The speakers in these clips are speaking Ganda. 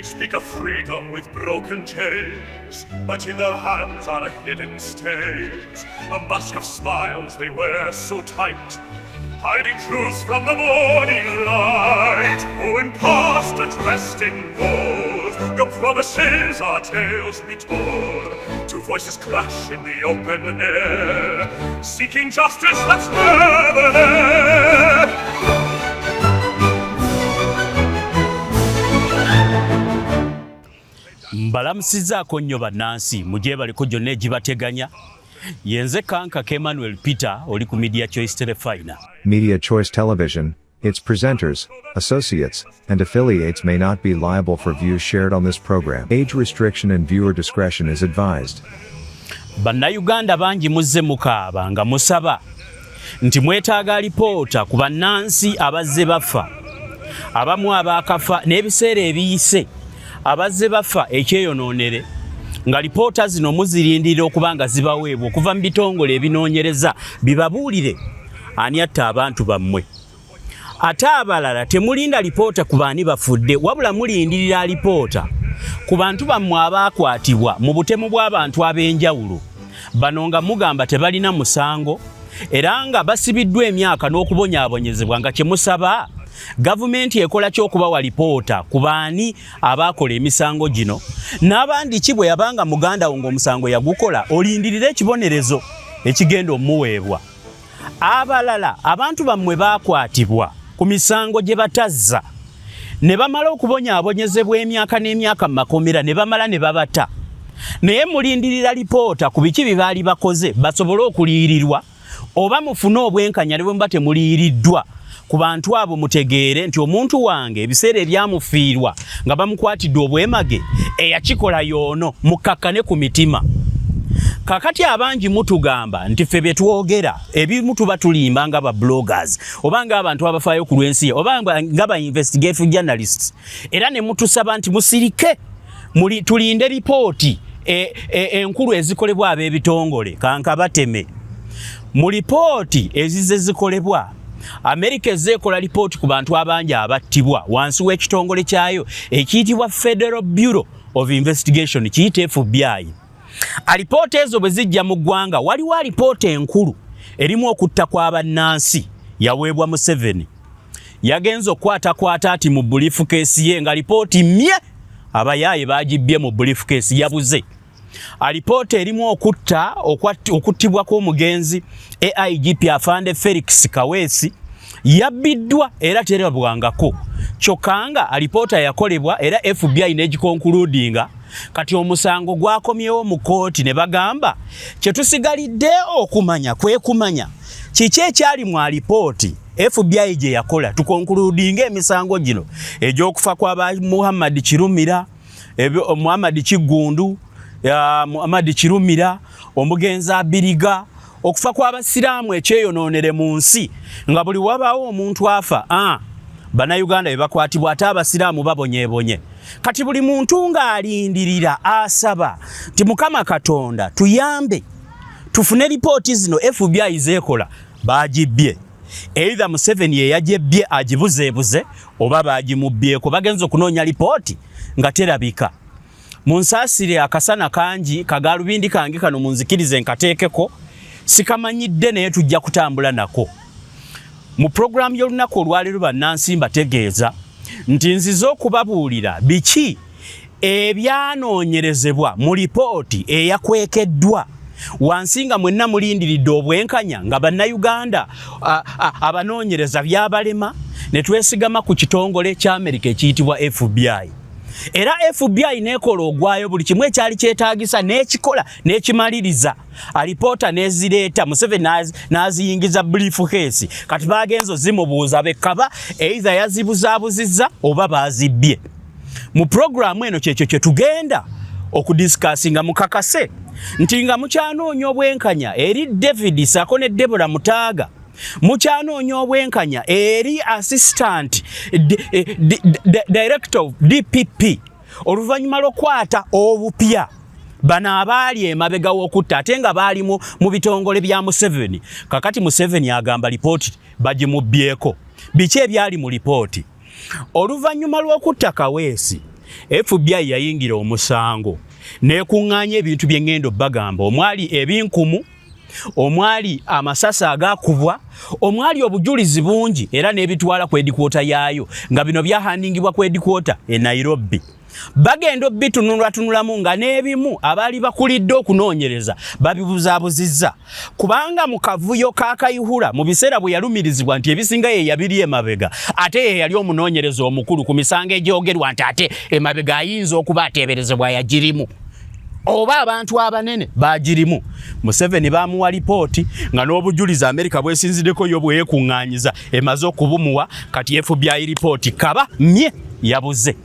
They speak of freedom with broken chains, but in their hands are hidden stains. A mask of smiles they wear so tight, hiding truths from the morning light. Oh, impostor dressed in gold, your promises are tales retold. Two voices clash in the open air, seeking justice that's never there. Mbalamusizaako nnyo bannansi mugyebaliko gyonna egibateganya. Yenze Kankaka Emmanuel Peter, oli ku Media Choice Terefayina. Media Choice Television, its presenters, associates, and affiliates may not be liable for views shared on this program. Age restriction and viewer discretion is advised. Bannayuganda bangi muzze mukaaba nga musaba nti mwetaaga alipoota ku bannansi abazze bafa, abamu abaakafa n'ebiseera ebiyise, abazze bafa ekyeyonoonere, nga lipoota zino muzirindirira okuba nga zibaweebwa okuva mu bitongole ebinoonyereza bibabuulire ani atta abantu bammwe. Ate abalala temulinda lipoota ku baani bafudde, wabula mulindirira alipoota ku bantu bammwe abaakwatibwa mu butemu bw'abantu ab'enjawulo. Bano nga mugamba tebalina musango era nga basibiddwa emyaka n'okubonyaabonyezebwa, nga kye musaba gavumenti ekola ky'okubawa lipoota ku baani abaakola emisango gino. N'abandi ki bwe yabanga muganda wo ng'omusango yagukola, olindirire ekibonerezo ekigenda omuweebwa. Abalala abantu bammwe baakwatibwa ku misango gye batazza ne bamala okubonyaabonyezebwa emyaka n'emyaka mu makomera, ne bamala ne babata, naye mulindirira lipoota ku biki bye baali bakoze basobole okuliyirirwa oba mufune obwenkanya. Ne bwe muba temuliyiriddwa ku bantu abo, mutegeere nti omuntu wange ebiseera ebyamufiirwa nga bamukwatidde obwemage, eyakikola yoono, mukkakkane ku mitima. Kakati abangi mutugamba nti ffe bye twogera ebimu tuba tulimba nga ba bloggers oba ng'abantu abafaayo ku lw'ensi oba nga ba investigative journalists, era ne mutusaba nti musirike tulinde lipooti enkulu ezikolebwa ab'ebitongole. Kankabateme mu lipooti ezize zikolebwa, Amerika ezze ekola lipooti ku bantu abangi abattibwa wansi w'ekitongole kyayo ekiyitibwa Federal Bureau of Investigation, kiyite FBI. Alipoota ezo bwe zijja mu ggwanga, waliwo alipoota enkulu erimu okutta kw'abannansi yaweebwa Museveni. Yagenza okukwatakwata ati mu briefcase ye nga lipooti mye abayaaye bagibbye mu briefcase, yabuze. Alipoota erimu okutta, okuttibwa kw'omugenzi AIGP Afande Felix Kaweesi yabbiddwa era terabwangako, kyokka nga alipoota yakolebwa era FBI n'egiconcludinga. Kati omusango gwakomyewo mu kooti ne bagamba kye tusigalidde okumanya kwe kumanya kiki ekyali mu alipooti FBI gye yakola tuconcludinga emisango gino egy'okufa kwa ba Muhammad Kirumira, Muhammad Kiggundu, Muhammad Kirumira, omugenzi Abiriga, okufa kw'abasiraamu ekyeyonoonere mu nsi, nga buli wabaawo omuntu afa, Bannayuganda be bakwatibwa ate abasiraamu babonyeebonye. Kati buli muntu ng'alindirira asaba nti Mukama Katonda tuyambe tufune lipooti zino FBI zeekola. Bagibbye, either Museveni yeyagyebbye agibuzeebuze oba bagimubbyeko. Bagenza okunoonya lipooti nga terabika. Munsaasire, akasana kangi, kagalubindi kange kano munzikirize nkateekeko, sikamanyidde, naye tujja kutambula nako mu puroguramu y'olunaku olwaleero. Bannansi, mbategeeza nti nzize okubabuulira biki ebyanoonyerezebwa mu lipooti eyakwekeddwa wansi nga mwenna mulindiridde obwenkanya, nga Bannayuganda abanoonyereza byabalema ne twesigama ku kitongole kya Amerika ekiyitibwa FBI. Era FBI nekola ogwayo, buli kimu ekyali kyetaagisa n'ekikola n'ekimaliriza, alipoota n'ezireeta, Museveni n'aziyingiza briefcase. Kati bagenza ozimubuuza bekaba either yazibuzaabuzizza oba bazibbye. Mu puroguramu eno kyekyo kye tugenda okudiscussinga. Mukakase nti nga mukyanoonya obwenkanya eri David sako ne Debora Mutaaga, mukyanoonya obwenkanya eri assistant director of DPP, oluvannyuma lw'okwata obupya bano abaali emabega w'okutta ate nga baali mu bitongole bya Museveni. Kakati Museveni agamba lipooti bagimubbyeko. Biki ebyali mu lipooti? Oluvannyuma lw'okutta Kaweesi, FBI yayingira omusango nekuŋŋaanya ebintu bye ŋŋenda obbagamba omwali ebinkumu, omwali amasasi agakubwa, omwali obujulizi bungi era n'ebitwala ku edikwota yaayo nga bino byahandingibwa ku edikwota e Nairobi. Bagenda obitunulatunulamu nga n'ebimu abaali bakulidde okunoonyereza babibuzaabuzizza kubanga mu kavuyo ka Kayihura mu biseera bwe yalumirizibwa nti ebisinga ye yabiri emabega ate ye yali omunoonyereza omukulu ku misango egyogerwa nti ate emabega ayinza okuba ateeberezebwa yagirimu oba abantu abanene bagirimu. Museveni bamuwa lipooti nga n'obujulizi Amerika bwesinziddeko yo bweyekuŋŋaanyiza emaze okubumuwa kati FBI lipooti kaba mye yabuze.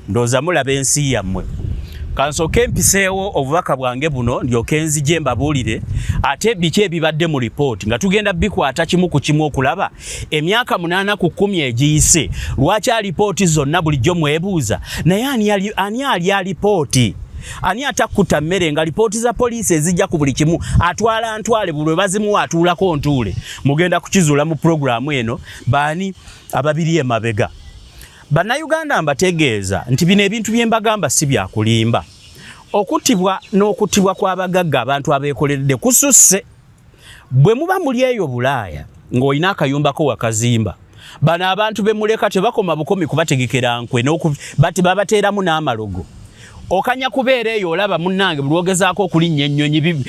Ndowooza mulaba ensi yammwe. Kansooke mpiseewo obubaka bwange buno ndyoke nzije mbabuulire ate biki ebibadde mu lipooti nga tugenda bikwata kimu ku kimu okulaba emyaka 8 ku 10 egiyise lwaki alipooti zonna bulijjo mwebuuza naye ani ali alipooti ani atakkuta mmere nga lipooti za poliisi ezijja ku buli kimu atwala ntwale buli lwe bazimuwa atuulako ntuule. Mugenda kukizuula mu pulogulaamu eno baani ababiri emabega. Bannayuganda mbategeeza nti bino ebintu bye mbagamba si bya kulimba. Okuttibwa n'okuttibwa kw'abagagga abantu abeekoleredde kususse. Bwe muba muli eyo Bulaaya ng'olina akayumba ko wakazimba, bano abantu be muleka tebakoma bukomi kubategekera nkwe bati babateeramu n'amalogo. Okanya kubeera eyo olaba munnange buli lw'ogezaako okulinnya ennyonyi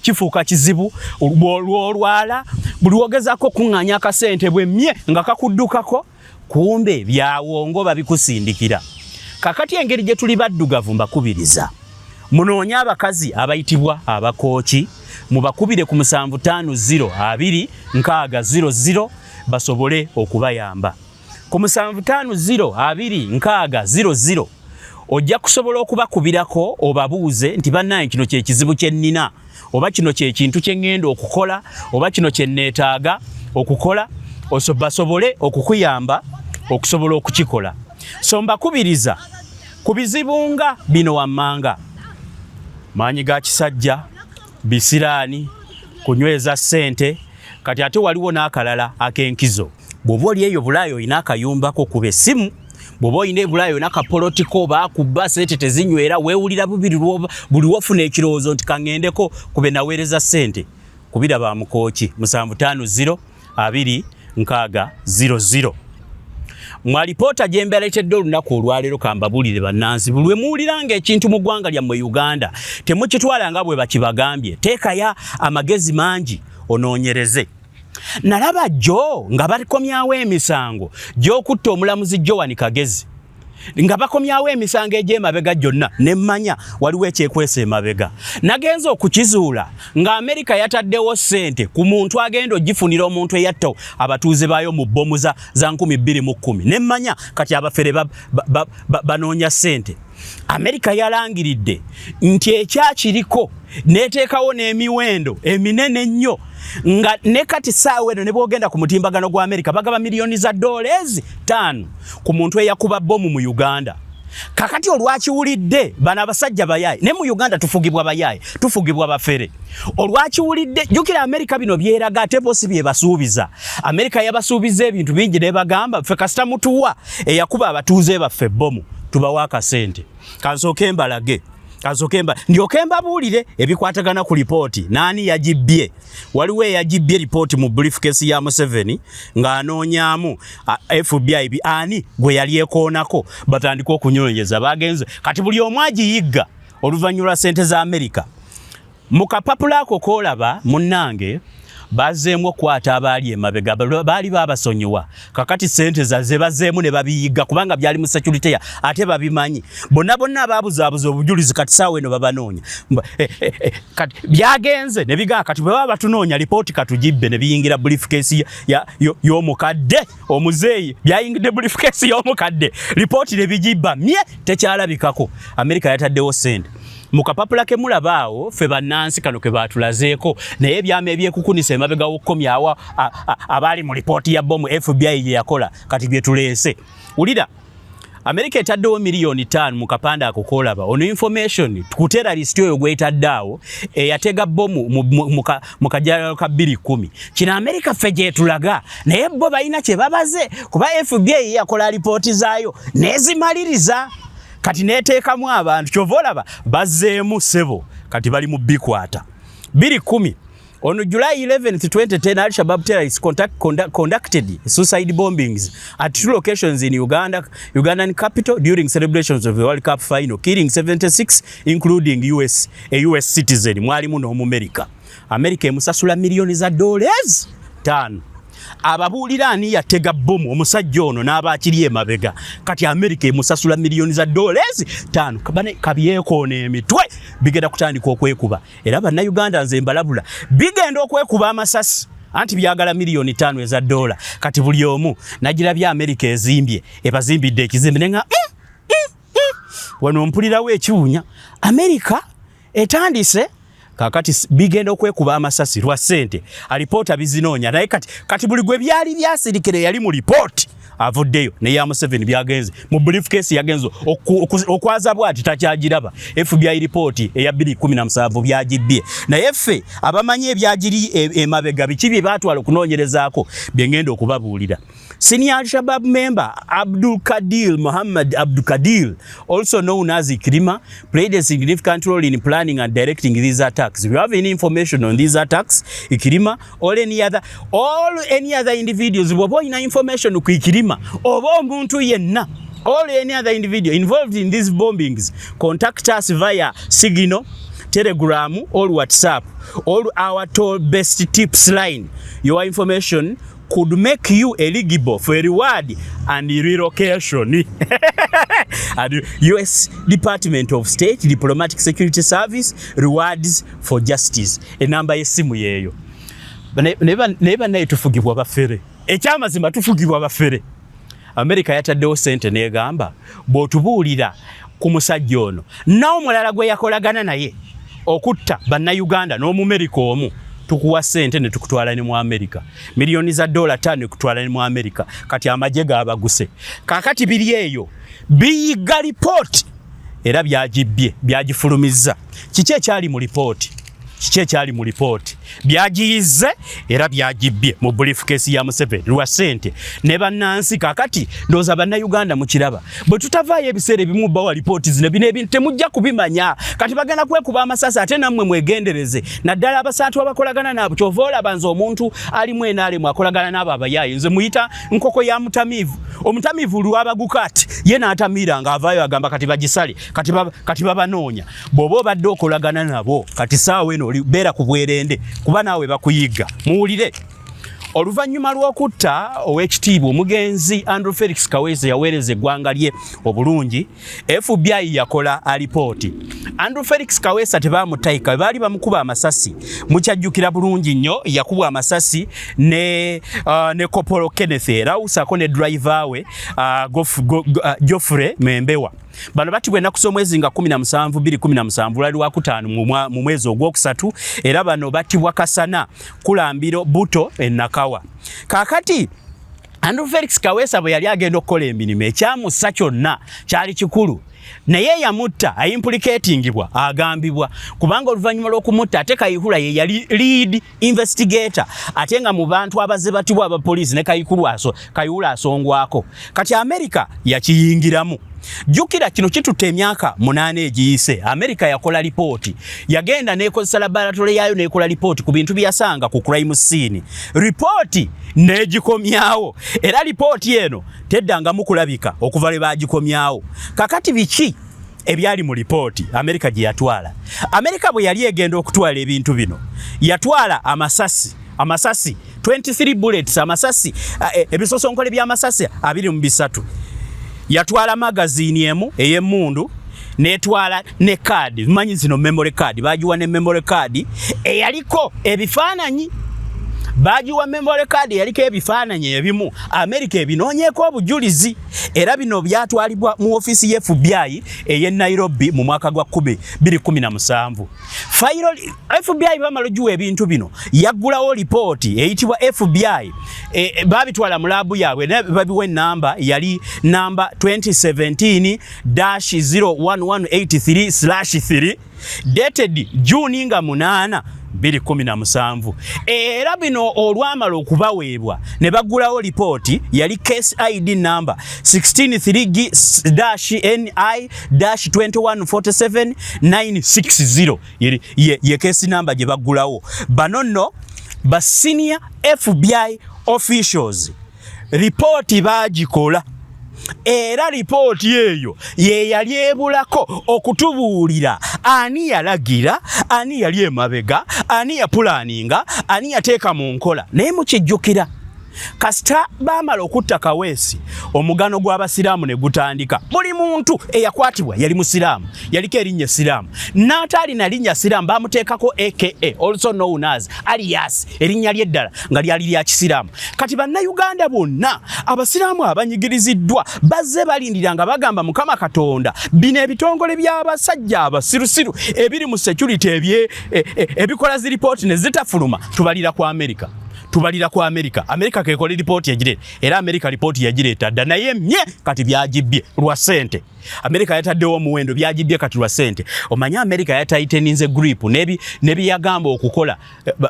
kifuuka kizibu, lw'olwala, buli lw'ogezaako okukuŋŋaanya akasente bwe mmye nga kakuddukako. Kumbe byawongo babikusindikira. Kakati engeri gye tuli baddugavu mbakubiriza munoonye abakazi abayitibwa abakooki mubakubire ku 750 2 60 00 basobole okubayamba. Ku 750 2 60 00 ojja kusobola okubakubirako obabuuze nti bannange kino kye kizibu kye nnina oba kino kye kintu kye ŋŋenda okukola oba kino kye nneetaaga okukola basobole okukuyamba okusobola okukikola. So mbakubiriza ku bizibu nga bino wammanga: maanyi ga kisajja, bisiraani, kunyweza ssente. Kati ate waliwo n'akalala ak'enkizo. Bw'oba oli eyo Bulaaya olina akayumbako, kuba essimu. Bw'oba olina ebulaaya olina kapolotiko baakubba ssente tezinywera, weewulira bubiri buli wofuna ekirowoozo nti kaŋŋendeko kube naweereza ssente, kubira ba mukooki 750 2 6 00. Mu alipoota gye mbaleetedde olunaku olwaleero kambabuulire bannansi, buli lwe muwulira ng'ekintu mu ggwanga lyammwe Uganda temukitwala nga bwe bakibagambye, teekayo amagezi mangi onoonyereze. Nalaba jjo nga bakomyawo emisango gy'okutta omulamuzi Joan Kagezi, nga bakomyawo emisango egy'emabega gyonna, ne mmanya waliwo ekyekwesa emabega. Nagenze okukizuula nga Amerika yataddewo ssente ku muntu agenda ogifunira omuntu eyatta abatuuze baayo mu bbomu za 2010, ne mmanya kati abafere banoonya ssente. Amerika yalangiridde nti ekyakiriko n'eteekawo n'emiwendo eminene ennyo nga ne kati ssaawa eno ne bw'ogenda ku mutimbagano gwa Amerika bagaba miliyoni za ddoola ezi 5 ku muntu eyakuba bbomu mu Uganda. Kakati olwakiwulidde bano abasajja bayaaye, ne mu Uganda tufugibwa bayaaye, tufugibwa bafere. Olwakiwulidde, jjukira Amerika bino byeraga ate bo si bye basuubiza. Amerika yabasuubiza ebintu bingi n'ebagamba ffe kasita mutuwa eyakuba abatuuze baffe bbomu tubawa akasente. Kansooke mbalage, kansooke mba ndyoke mbabuulire ebikwatagana ku lipooti n'ani yagibbye. Waliwo eyagibbye lipooti mu briefcase ya Museveni ng'anoonyaamu FBI ani gwe yali ekoonako, batandike okunyonyeza bagenze kati buli omu agiyigga oluvannyuma lwa ssente za Amerika. Mu kapapula ako k'olaba munnange bazzeemu okukwata abaali emabega, baali babasonyiwa, kakati ssente ze bazzeemu ne babiyigga kubanga byali mu security ya ate babimanyi bonna bonna abaabuzaabuza obujulizi kati saawa eno babanoonya. Kati byagenze ne bigaa kati bwe baba batunoonya lipooti katugibbe ne biyingira briefcase y'omukadde omuzeeyi, byayingidde briefcase y'omukadde lipooti ne bigibba mye tekyalabikako. Amerika yataddewo ssente mu kapapula ke mulaba awo, ffe bannansi kano ke baatulazeeko, naye ebyama ebyekukunisa emabega w'okukomyawo abaali mu lipooti ya bbomu FBI gye yakola kati bye tuleese. Wulira, Amerika etaddewo miliyoni 5 mu kapande ako k'olaba ono information ku terrorist oyo gw'etadde awo eyatega bbomu mu kajalalo ka 2010. Kino Amerika ffe gy'etulaga, naye bo balina kye babaze kuba FBI yakola lipooti zaayo n'ezimaliriza. Kati neteekamu abantu, kyova olaba bazzeemu ssebo, kati bali mu bikwata. 210 On July 11th, 2010, Al-Shabaab terrorists conducted suicide bombings at two locations in Uganda, Ugandan capital during celebrations of the World Cup final, killing 76, including a US citizen. Mwalimu n'Omumerika. Amerika emusasula miliyoni za dollars 5. Ababuulira ani yatega bbomu, omusajja ono n'aba akiri emabega. Kati Amerika emusasula miliyoni za dollars 5. Kabyekoona emitwe bigenda kutandika okwekuba. Era Bannayuganda, nze mbalabula, bigenda okwekuba amasasi, anti byagala miliyoni 5 eza dola. Kati buli omu nagirabye Amerika ezimbye, ebazimbidde ekizimbe nenga wano mpulirawo ekiwunya. Amerika etandise kakati bigenda okwekuba amasasi lwa ssente. Alipoota bizinoonya, naye kati buli gwe byali byasirikire yali mu lipooti avuddeyo, neya Museveni byagenze mu briefcase, yagenze okwaza bwati takyagiraba. FBI report eya 2017 byagibbye, naye ffe abamanyi ebyagiri emabega, biki bye batwala okunoonyerezaako, bye ngenda okubabuulira. Senior Al-Shabaab member Abdul Kadir Muhammad Abdul Kadir, also known as Ikrima, played a significant role in planning and directing these attacks. If you have any information on these attacks, Ikrima or any other individuals, bw'oba olina information ku Ikrima oba omuntu yenna or any other individual involved in these bombings, contact us via Signal, Telegram or WhatsApp or our toll based tips line. Your information could make you eligible for a reward and relocation. And US Department of State Diplomatic Security Service, Rewards for Justice. Enamba y'essimu yeeyo. Naye bannaye, tufugibwa bafere. Ekyamazima, tufugibwa bafere. Amerika yataddewo sente n'egamba, bw'otubuulira ku musajja ono n'omulala gwe yakolagana naye okutta Bannayuganda n'Omumerika omu, tukuwa sente ne tukutwala ne mu Amerika, miliyoni za dola 5 ekutwala ne mu Amerika. Kati amagye gaabaguse, kaakati biri eyo biyiga lipooti, era byagibbye, byagifulumizza. Kiki ekyali mu lipooti? Kiki ekyali mu lipooti? Byagiyize era byagibbye mu briefcase ya Museveni lwa ssente ne bannansi. Kakati ndowooza Bannayuganda mukiraba, bwe tutavaayo ebiseera ebimu bawa lipooti zino, bino ebintu temujja kubimanya. Kati bagenda kwekuba amasasi, ate nammwe mwegendereze, naddala abasaatu abakolagana naabo. Kyova olaba nze omuntu alimu enaalemu akolagana n'abo abayaaye, nze muyita nkoko ya mutamiivu. Omutamiivu lwabaguka ati ye n'atamiira ng'avaayo agamba kati bagisale, kati babanoonya. Bw'oba obadde okolagana nabo, kati saawa eno oli beera ku bwerende, kuba naawe bakuyiga. Muwulire, oluvannyuma lw'okutta ow'ekitiibwa omugenzi Andrew Felix Kaweesa, yaweereza eggwanga lye obulungi, FBI yakola alipooti. Andrew Felix Kaweesa tebaamutayika, baali bamukuba amasasi. Mukyajjukira bulungi nnyo, yakubwa amasasi ne Kopolo Kenneth Erau ssaako ne driver we Geoffrey Membewa. Bano batibwa ennaku z'omwezi nga 17 2017, lwali lwakutaano mu mwezi ogwokusatu, era bano batibwa kasana kulambiro buto enakawa. Kaakati Andrew Felix Kaweesa bwe yali agenda okukola emirimu, ekyamussa kyonna kyali kikulu, naye yamutta aimplicatingibwa, agambibwa kubanga oluvannyuma lw'okumutta, ate Kayihura ye yali lead investigator, ate nga mu bantu abazze batibwa abapoliisi ne Kayihura asongwako. Kati Amerika yakiyingiramu. Jjukira kino kitutte emyaka 8 egiyise. Amerika yakola lipooti, yagenda nekozesa laboratory yaayo nekola lipooti ku bintu byeyasanga ku crime scene, lipooti n'egikomyawo, era lipooti eno teddangamu kulabika okuva lwe bagikomyawo. Kakati biki ebyali mu lipooti Amerika gye yatwala? Amerika bwe yali egenda okutwala ebintu bino, yatwala amasasi 23 bullets, amasasi ebisosonkole by'amasasi 23, yatwala magazini emu ey'emmundu, netwala ne kaadi, manyi zino memory card, bagiwa ne memory card eyaliko ebifaananyi, bagiwa memory card eyaliko ebifaananyi ebimu Amerika ebinoonyeeko obujulizi. Era bino byatwalibwa mu ofiisi ye FBI ey'e Nairobi mu mwaka gwa 2017. Fayiro FBI bamala ogiwa ebintu bino, yaggulawo lipooti eyitibwa FBI. Babitwala mu laabu yaabwe ne babiwa enamba, yali namba 2017-01183/3, dated June nga 8. 2017. Era bino olwamala okubaweebwa ne baggulawo lipooti, yali case ID number 163-NI-2147960, ye case number gye baggulawo. Bano nno ba senior FBI officials, lipooti baagikola, era lipooti eyo ye yali ebulako okutubuulira ani yalagira, ani yali emabega, ani yapulaninga, ani yateeka mu nkola. Naye mukijjukira, kasita baamala okutta Kaweesi, omugano gw'abasiraamu ne gutandika. Buli muntu eyakwatibwa yali musiraamu, yaliko erinnya esiraamu, n'ataalina linnya siraamu bamuteekako aka, also known as alias, erinnya lyeddala nga lyali lya kisiraamu. Kati Bannayuganda bonna abasiraamu abanyigiriziddwa bazze balindira nga bagamba, "Mukama Katonda, bino ebitongole by'abasajja abasirusiru ebiri mu security ebikola zi ripooti ne zitafuluma, tubalira ku Amerika, tubalira ku Amerika. Amerika kekola ripooti egireeta." Era Amerika ripooti yagireeta dda, naye mye kati byagibbye lwa ssente. Amerika yataddewo omuwendo, byagibbye kati lwa ssente. Omanye Amerika yatayiteninze grip nebyeyagamba okukola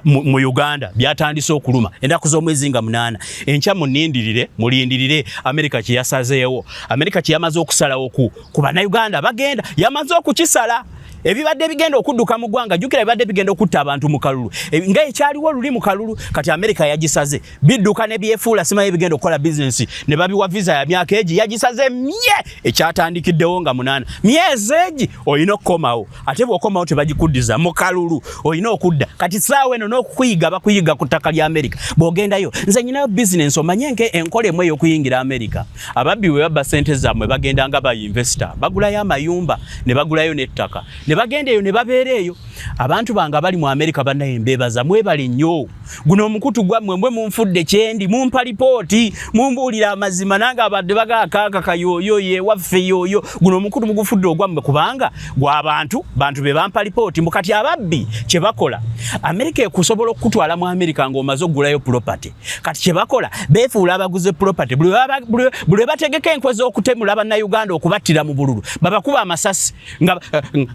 mu Uganda byatandise okuluma. Ennaku z'omwezi nga 8, enkya munindirire, mulindirire Amerika kyeyasazeewo. Amerika kyeyamaze okusalawo ku Bannayuganda bagenda, yamaze okukisala. Ebibadde bigenda okudduka mu ggwanga, jjukira bibadde bigenda okutta abantu mu kalulu, nga ekyaliwo luli mu kalulu. Kati Amerika yagisaze, bidduka ne byefuula simanyi bigenda okukola bizinesi ne babiwa visa ya myaka egi. Yagisaze mye ekyatandikiddewo nga 8 myezi egi olina okukomawo, ate bw'okomawo tebagikuddiza. Mu kalulu olina okudda. Kati saawa eno n'okukuyiga bakuyiga ku ttaka lya Amerika bw'ogendayo. Nze nyinayo bizinesi, omanye nke enkola emu ey'okuyingira Amerika, ababbi bwe babba sente zammwe bagenda nga ba investor, bagulayo amayumba ne bagulayo n'ettaka ne bagenda eyo ne babeera eyo. Abantu bange abali mu Amerika, bannaye, mbeebaza, mwebale nnyo. Guno omukutu gwammwe, mbwe munfudde kyendi, mumpa lipooti, mumbuulira amazima. Nange abadde bagaakaaka kayooyo yewaffe yooyo, guno omukutu mugufudde ogwammwe kubanga gw'abantu bantu be bampa lipooti. Mbu kati ababbi kye bakola, Amerika ekusobola okukutwala mu Amerika ng'omaze okugulayo property. Kati kye bakola, beefuula abaguze property. Buli lwe bategeka enkwe z'okutemula Bannayuganda, okubattira mu bululu, babakuba amasasi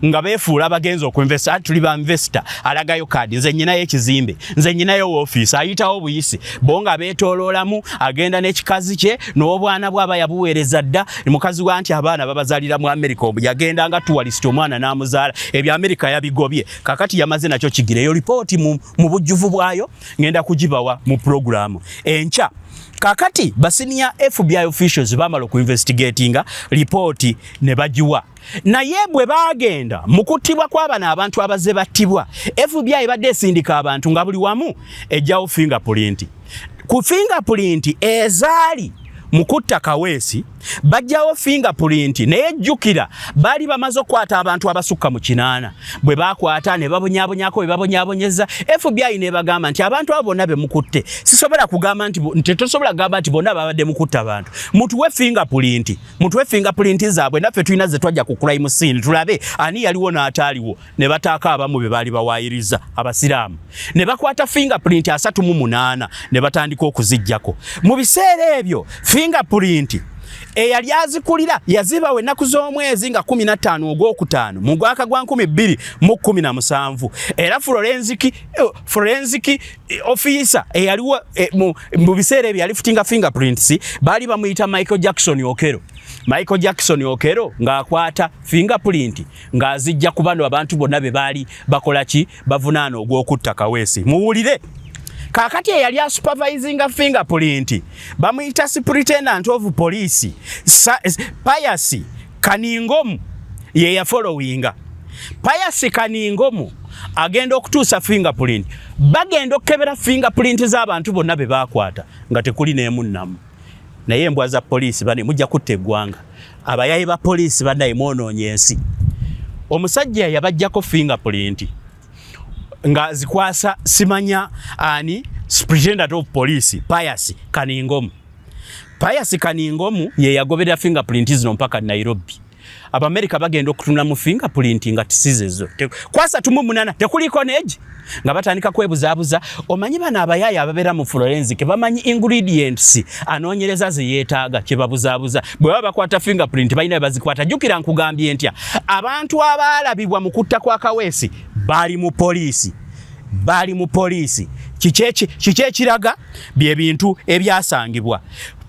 nga beefuula abagenza okuinvesta. "Tuli ba investor," alagayo kaadi, "Nze nyinayo ekizimbe, nze nyinayo woofiisi." Ayitawo buyisi bo nga beetooloolamu, agenda n'ekikazi kye n'obwana bwe aba yabuweereza dda. Mukazi wa nti abaana babazaalira mu Amerika, yagenda nga tourist, omwana n'amuzaala. Ebyo Amerika yabigobye, kakati yamaze nakyo kigira. Eyo lipooti mu bujjuvu bwayo ngenda kugibawa mu puroguramu enkya. Kakati ba senior FBI officials bamala okuinvestigatinga lipooti ne bagiwa, naye bwe bagenda mu kuttibwa kw'abano abantu abazze battibwa, FBI badde esindika abantu nga buli wamu ejjawo fingerprint. Ku fingerprint ezaali mu kutta Kaweesi bajjawo fingerprint, naye jjukira baali bamaze okukwata abantu abasukka mu 80. Bwe bakwata ne babonyaabonyako, bwe babonyaabonyeza, FBI ne bagamba nti abantu abo bonna be mukutte, sisobola kugamba nti tetosobola kugamba nti bonna babadde mukutta abantu. Mutuwe fingerprint, mutuwe fingerprint zaabwe, naffe tulina ze twajja ku crime scene, tulabe ani yaliwo n'ataaliwo. Ne bataako abamu be baali bawaayiriza abasiraamu, ne bakwata fingerprint 38 ne batandika okuziggyako. Mu biseera ebyo fingerprint eyali azikulira yazibawa ennaku z'omwezi nga 15 ogwokutaano mu gwaka gwa 2017. Era forensic officer eyaliwo mu biseera ebyo yali futinga fingerprints baali bamuyita Michael Jackson Okero. Michael Jackson Okero ng'akwata fingerprint ng'azijja ku bano abantu bonna be baali bakola ki, bavunaana ogw'okutta Kaweesi. Muwulire, kaakati eyali asupervisinga fingerprint bamuyita Superintendent of Police Pius Kaningomu, ye yafollowinga. Pius Kaningomu agenda okutuusa fingerprint, bagenda okukebera fingerprint z'abantu bonna be bakwata nga tekuli n'emu nnamu. Naye embwa za poliisi bane, mujja kutta eggwanga. Abayayi ba poliisi bannaye, mwonoonye ensi. Omusajja yabajjako fingerprint nga zikwasa simanya ani, Superintendent of Police Pius Kaningomu. Pius Kaningomu ye yagoberera fingerprint zino mpaka Nairobi. Abamerika bagenda okutunula mu fingerprint nga tisizezo kwasa tumu munana tekuliko neji, nga batandika kwebuzaabuza. Omanyi bano abayaaya ababeera mu forensic bamanyi ingredients anoonyereza ze yeetaaga. Kye babuzaabuza, bwe baba bakwata fingerprint balina bwe bazikwata. Jjukira nkugambye ntya, abantu abaalabibwa mu kutta kwa Kaweesi baali mu poliisi. Baali mu poliisi. Kiki ekiraga bye bintu ebyasangibwa?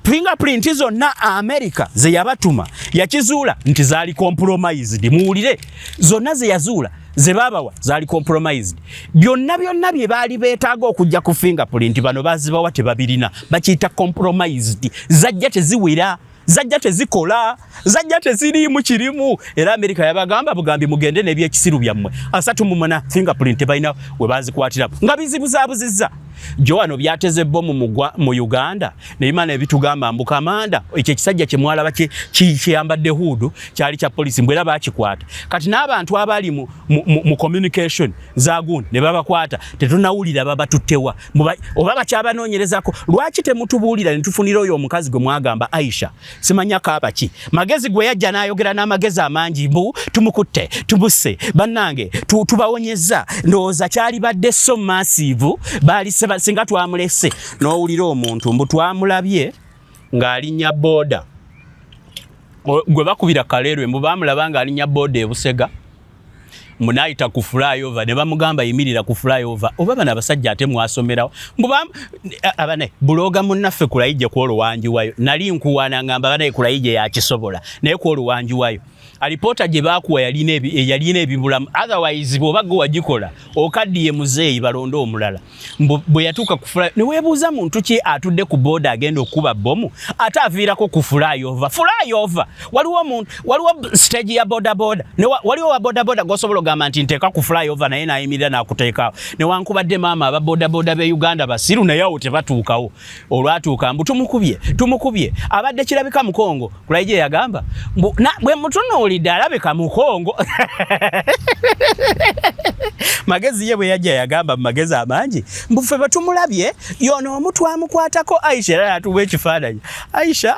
Fingerprint zonna America ze yabatuma yakizuula nti zaali compromised. Muwulire, zonna ze yazuula ze baabawa zaali compromised. Byonna byonna bye baali beetaaga okujja ku fingerprint bano bazibawa tebabirina, bakiyita compromised. Zajja teziwera, zajja tezikola, zajja teziriimu kirimu. Era Amerika yabagamba bugambi, mugende n'ebyekisiru byammwe. 38 fingerprint tebalina we bazikwatiramu, nga bizibuzaabuzizza. Jo wano byateze bomu mugwa mu Uganda nebimana ebitugamba mbu kamanda ekyo ekisajja kye mwalaba kiyambadde hood kyali kya polisi, mbu era bakikwata. Kati n'abantu abali mu communication za gundi ne babakwata, tetunawulira babatuttewa oba bakyabanoonyerezako. Lwaki temutubuulira ne tufunira oyo omukazi gwe mwagamba Aisha simanya kaabaki magezi gwe yajja n'ayogera n'amagezi amangi, mbu tumukutte, tumusse, bannange tubawonyezza. Ndowooza kyalibadde so massive baali singa twamulese. N'owulira omuntu mbu twamulabye ng'alinnya booda gwe bakubira Kaleerwe, mbu bamulaba ng'alinnya booda ebusega munayita ku flyover ne bamugamba yimirira ku flyover. Oba bano abasajja ate mwasomerawo? Mbu abane buloga munnaffe Kulayije kwolwo wanjiwayo, nali nkuwaana ngamba banaye Kulayije yakisobola, naye kwolwo wanjiwayo alipoota gye baakuwa yalina ebibulamu. Otherwise bw'oba gwe wagikola okaddiye muzeeyi, balonde omulala. Bwe yatuuka ku fly ne weebuuza muntu ki atudde ku booda agenda okukuba bomu ate aviirako ku flyover? Flyover waliwo omuntu, waliwo stage ya boda boda, waliwo wa boda boda gw'osobola ogamba nti nteeka ku flyover, naye n'ayimirira n'akuteekaawo. Newankubadde maama aba boda boda b'e Uganda basiru, naye awo tebatuukawo. Olwatuuka mbu tumukubye, tumukubye, abadde kirabika Mukongo. Kulayije yagamba mbu bwe mutunuulidde alabika Mukongo. Magezi ye bwe yajja yagamba mu magezi amangi mbu ffe bwe tumulabye yono omu twamukwatako Aisha, era yatuwa ekifaananyi Aisha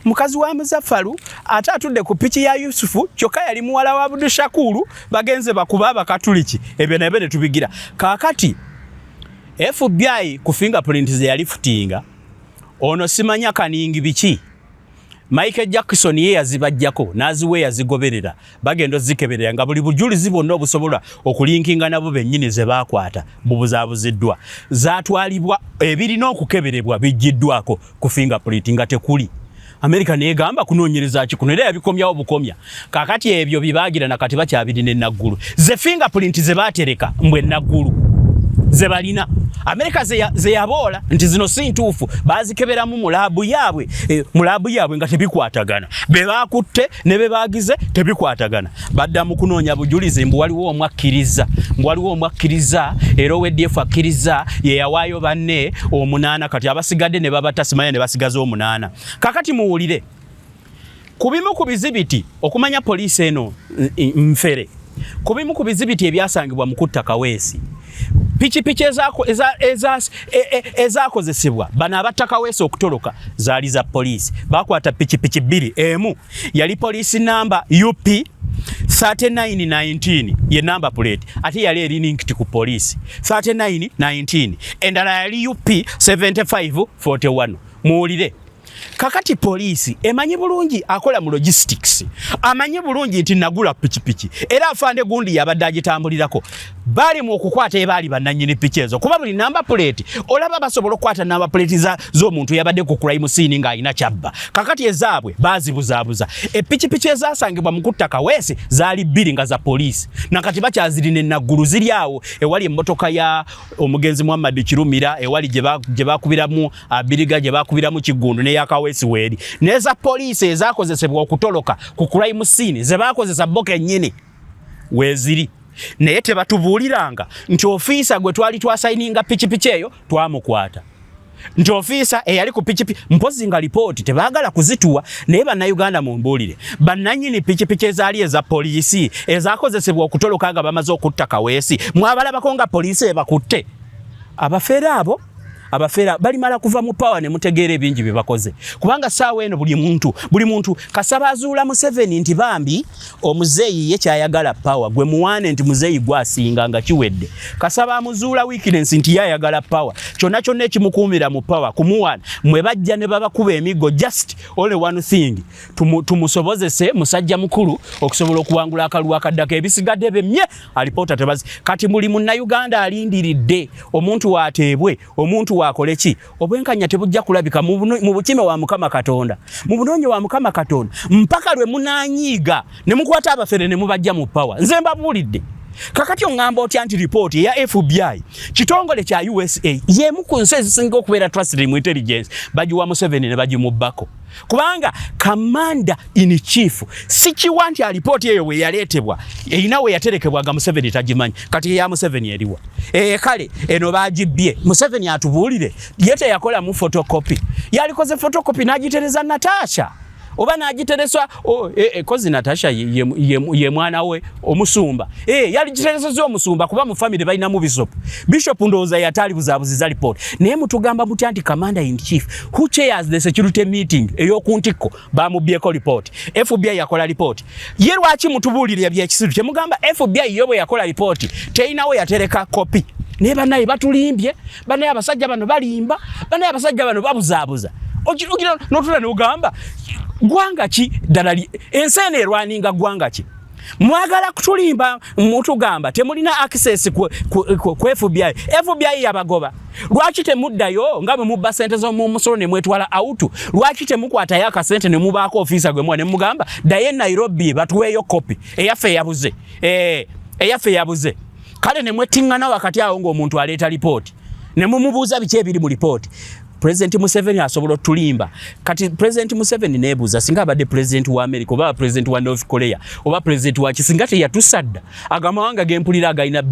mukazi wa Muzafalu ate atudde ku piki ya Yusufu, kyokka yali muwala wa Budushakuru, bagenze bakuba Abakatuliki. Ebyo nabyo ne tubigira. Kaakati FBI ku fingerprint ze yali futinga ono simanya kaningi biki, Michael Jackson ye yazibajjako n'aziwa eyazigoberera, bagenda ozikeberera nga buli bujulizi bwonna obusobola okulinkinga nabo bennyini ze baakwata bubuzaabuziddwa, zaatwalibwa, ebirina okukeberebwa bijjiddwako ku fingerprint nga tekuli. Amerika negamba kunoonyereza ki kuno, era yabikomyawo bukomya. Kakati ebyo bibaagira nakati bakyabirina enaggulu ze fingerprint ze baatereka mbwe enaggulu ze balina Amerika ze yaboola nti zino si ntuufu, bazikeberamu mu lab yaabwe, mu lab yaabwe nga tebikwatagana, be bakutte ne be bagize tebikwatagana. Badda mu kunoonya bujulizi mbu waliwo omu akkiriza, mbu waliwo omu akkiriza, era ow'ADF akkiriza ye yawaayo banne omunaana, kati abasigadde ne babata simanya ne basigaza omunaana. Kakati muwulire ku bimu ku bizibiti okumanya poliisi eno nfere. Ku bimu ku bizibiti ebyasangibwa mu kutta Kaweesi, pikipiki ezakozesebwa bano abatta Kaweesi okutoloka zaali za poliisi. Bakwata pikipiki bbiri, emu yali poliisi namba UP 3919 ye namba plate, ate yali eri linked ku poliisi 3919, endala yali UP 7541. Muwulire, kakati poliisi emanyi bulungi akola mu logistics, amanyi bulungi nti nagula pikipiki era afande gundi yabadde agitambulirako. Baali mu okukwata ebaali bannannyini piki ezo, kuba buli namba plate olaba basobola okukwata namba plate z'omuntu yabadde ku crime scene ng'alina kyabba. Kakati ezaabwe baazibuzaabuza. Epikipiki ezasangibwa mu kutta Kaweesi zaali bbiri nga za poliisi, nakati bakyazirina enaggulu, ziri awo ewali emmotoka ya omugenzi Muhammad Kirumira, ewali gye bakubiramu Abiriga, gye bakubiramu Kiggundu, neya Kaweesi weeri, n'eza poliisi ezakozesebwa okutoloka ku crime scene ze bakozesa bo kennyini weeziri. Naye tebatubuuliranga nti ofiisa gwe twali twasayininga pikipiki eyo twamukwata, nti ofiisa eyali ku pikipiki, mpozi nga lipooti tebaagala kuzituwa. Naye Bannayuganda mumbuulire, bannannyini pikipiki ezaali eza poliisi ezakozesebwa okutoloka nga bamaze okutta Kaweesi, mwabalabako nga poliisi ebakutte? Abafeere abo Abafeera balimala kuva mu power ne mutegeera ebingi bye bakoze, kubanga saawa eno buli muntu kasaba azuula Museveni nti bambi omuzeeyi ye kyayagala power. Gwe muwaane nti muzeeyi gwasinga nga kiwedde. Kasaba amuzuula weakness nti ye ayagala power, kyonna kyonna ekimukuumira mu power kumuwaana. Mwe bajja ne babakuba emiggo, just only one thing, tumusobozese musajja mukulu okusobola okuwangula akalulu akaddako. Ebisigadde bemye alipoota tebazi. Kati buli munnayuganda alindiridde omuntu waateebwe, omuntu waakole ki? Obwenkanya tebujja kulabika mu bukime wa Mukama Katonda, mu bunoonyi wa Mukama Katonda, mpaka lwe munanyiiga ne mukwata abafere ne mubajja mu power. Nze mbabuulidde. Kakati oŋŋamba otya nti ripooti eya FBI, kitongole kya USA, yemu ku nsi ezisinga okubeera trusted mu intelligence, bagiwa Museveni ne bagimubbako? Kubanga commander in chief sikiwa nti alipooti eyo bwe yaleetebwa erina we yaterekebwa nga Museveni tagimanyi. Kati eya Museveni eriwa? E, kale eno bagibbye. Museveni atubuulire, ye teyakolamu photocopy? Yalikoze photocopy n'agitereza Natasha oba n'agiteresa kozi Natasha ye mwana we omusumba. Yaligitereseza omusumba, kuba mu family balinamu bishop. Bishop ndowooza yataali buzaabuziza report. Naye mutugamba mutya nti commander in chief who chairs the security meeting ey'oku ntikko bamubyeko report? FBI yakola report ye, lwaki mutubuulira byekisiru? Kyemugamba FBI yo bwe yakola report terinawo yatereka kopi? Naye bannaye batulimbye, bannaye abasajja bano balimba, bannaye abasajja bano babuzaabuza. Ogira notula nogamba, gwanga ki ddala ensi eno erwaninga? Gwanga ki? Mwagala kutulimba, mutugamba temulina access ku FBI. FBI yabagoba, lwaki temuddayo nga bwe mubba sente z'omumusolo ne mwetwala out? Lwaki temukwatayo akasente ne mubaako ofiisa gwe muwa ne mugamba, ddayo e Nairobi batuweeyo kopi eyaffe eyabuze? Eyaffe yabuze. Kale ne mwettiŋŋana wakati awo ng'omuntu aleeta lipooti ne mumubuuza biki ebiri mu lipooti. President Museveni asobola otulimba. Kati President Museveni neebuuza, singa abadde president wa America oba president wa North Korea oba president wa ki, singa teyatusadda agamawanga gempulira agalina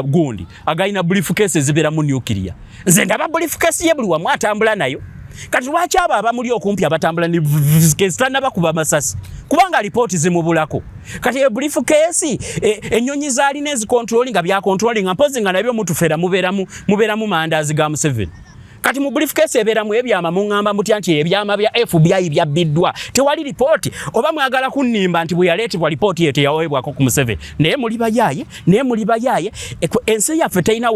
gundi, agalina briefcase ezibeeramu nuclear? Nze ndaba briefcase ye buli wamu atambula nayo. Kati lwaki abo abamuli okumpi abatambula ne briefcase tannabakuba masasi? Kubanga lipooti zimubulako. Kati e briefcase, ennyonyi zaalina ezicontrolling nga byacontrolling, mpozi nga nabyo mutufera, mubeeramu mandaazi ga Museveni. Kati mu briefcase ebeeramu ebyama. Muŋŋamba mutya nti ebyama bya FBI byabbiddwa, tewali lipooti? Oba mwagala kunnimba nti bwe yaleetebwa lipooti eyo teyaweebwako ku Museveni? Naye muli bayaaye, naye muli bayaaye. Ensi yaffe terina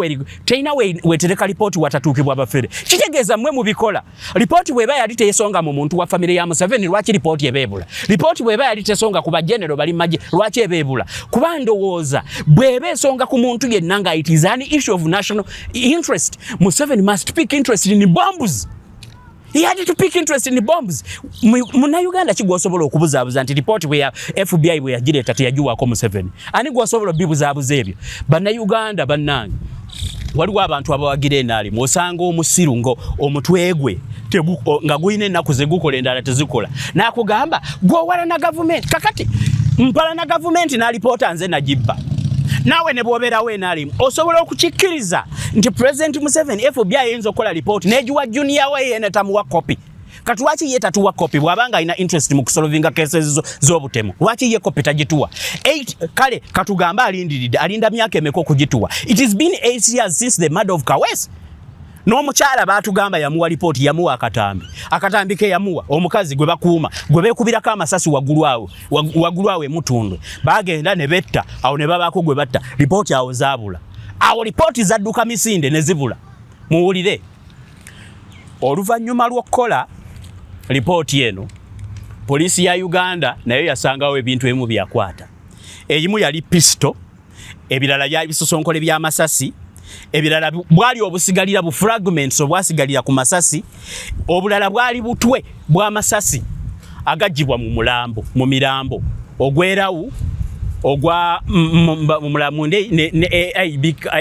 wetereka lipooti watatuukibwa bafere. Kitegeeza mmwe mubikola. Lipooti bw'eba yali teyesonga mu muntu wa famire ya Museveni, lwaki lipooti eba ebula? Lipooti bw'eba yali tesonga ku bagenero bali magye, lwaki eba ebula? Kuba ndowooza bw'eba esonga ku muntu yenna nga it is an issue of national interest, Museveni must pick interest in bombs. He had to pick interest in bombs. Munnayuganda ki gw'osobola okubuzaabuza nti lipooti bwe ya FBI bwe yagireeta teyagiwaako Museveni? Ani gw'osobola obibuzaabuza ebyo? Bannayuganda bannange, waliwo abantu abawagira enaalimu. Osanga omusiru nga omutwe gwe nga gulina ennaku ze gukola, endala tezikola, n'akugamba gw'owala na gavumenti. Kakati mpala na gavumenti n'alipoota nze nagibba. Naawe ne bw'obeerawo enaalimu osobola okukikkiriza nti President Museveni FBI ayinza okukola lipooti n'egiwa junior we, ye netamuwa kopi? Kati lwaki ye tatuwa kopi bw'abanga alina interest mu kusolvinga cases z'obutemu? Lwaki ye kopi tagituwa? Eight, kale katugambe alindiridde, alinda myaka emeka okugituwa? It has been 8 years since the murder of Kawesi. N'omukyala baatugamba yamuwa lipooti, yamuwa akatambi. Akatambi ke yamuwa omukazi gwe bakuuma, gwe beekubirako amasasi waggulu awo, waggulu awo emutundwe, bagenda ne betta awo ne babaako gwe batta. Lipooti awo zaabula, awo lipooti zadduka misinde ne zibula. Muwulire, oluvannyuma lw'okukola lipooti eno, poliisi ya Uganda nayo yasangawo ebintu ebimu byakwata. Eyimu yali pisito, ebirala byali bisosonkole by'amasasi, ebirala bwali obusigalira bu fragments obwasigalira ku masasi, obulala bwali butwe bw'amasasi agaggyibwa mu mulambo, mu mirambo ogwerawu ogwa mulamunde ne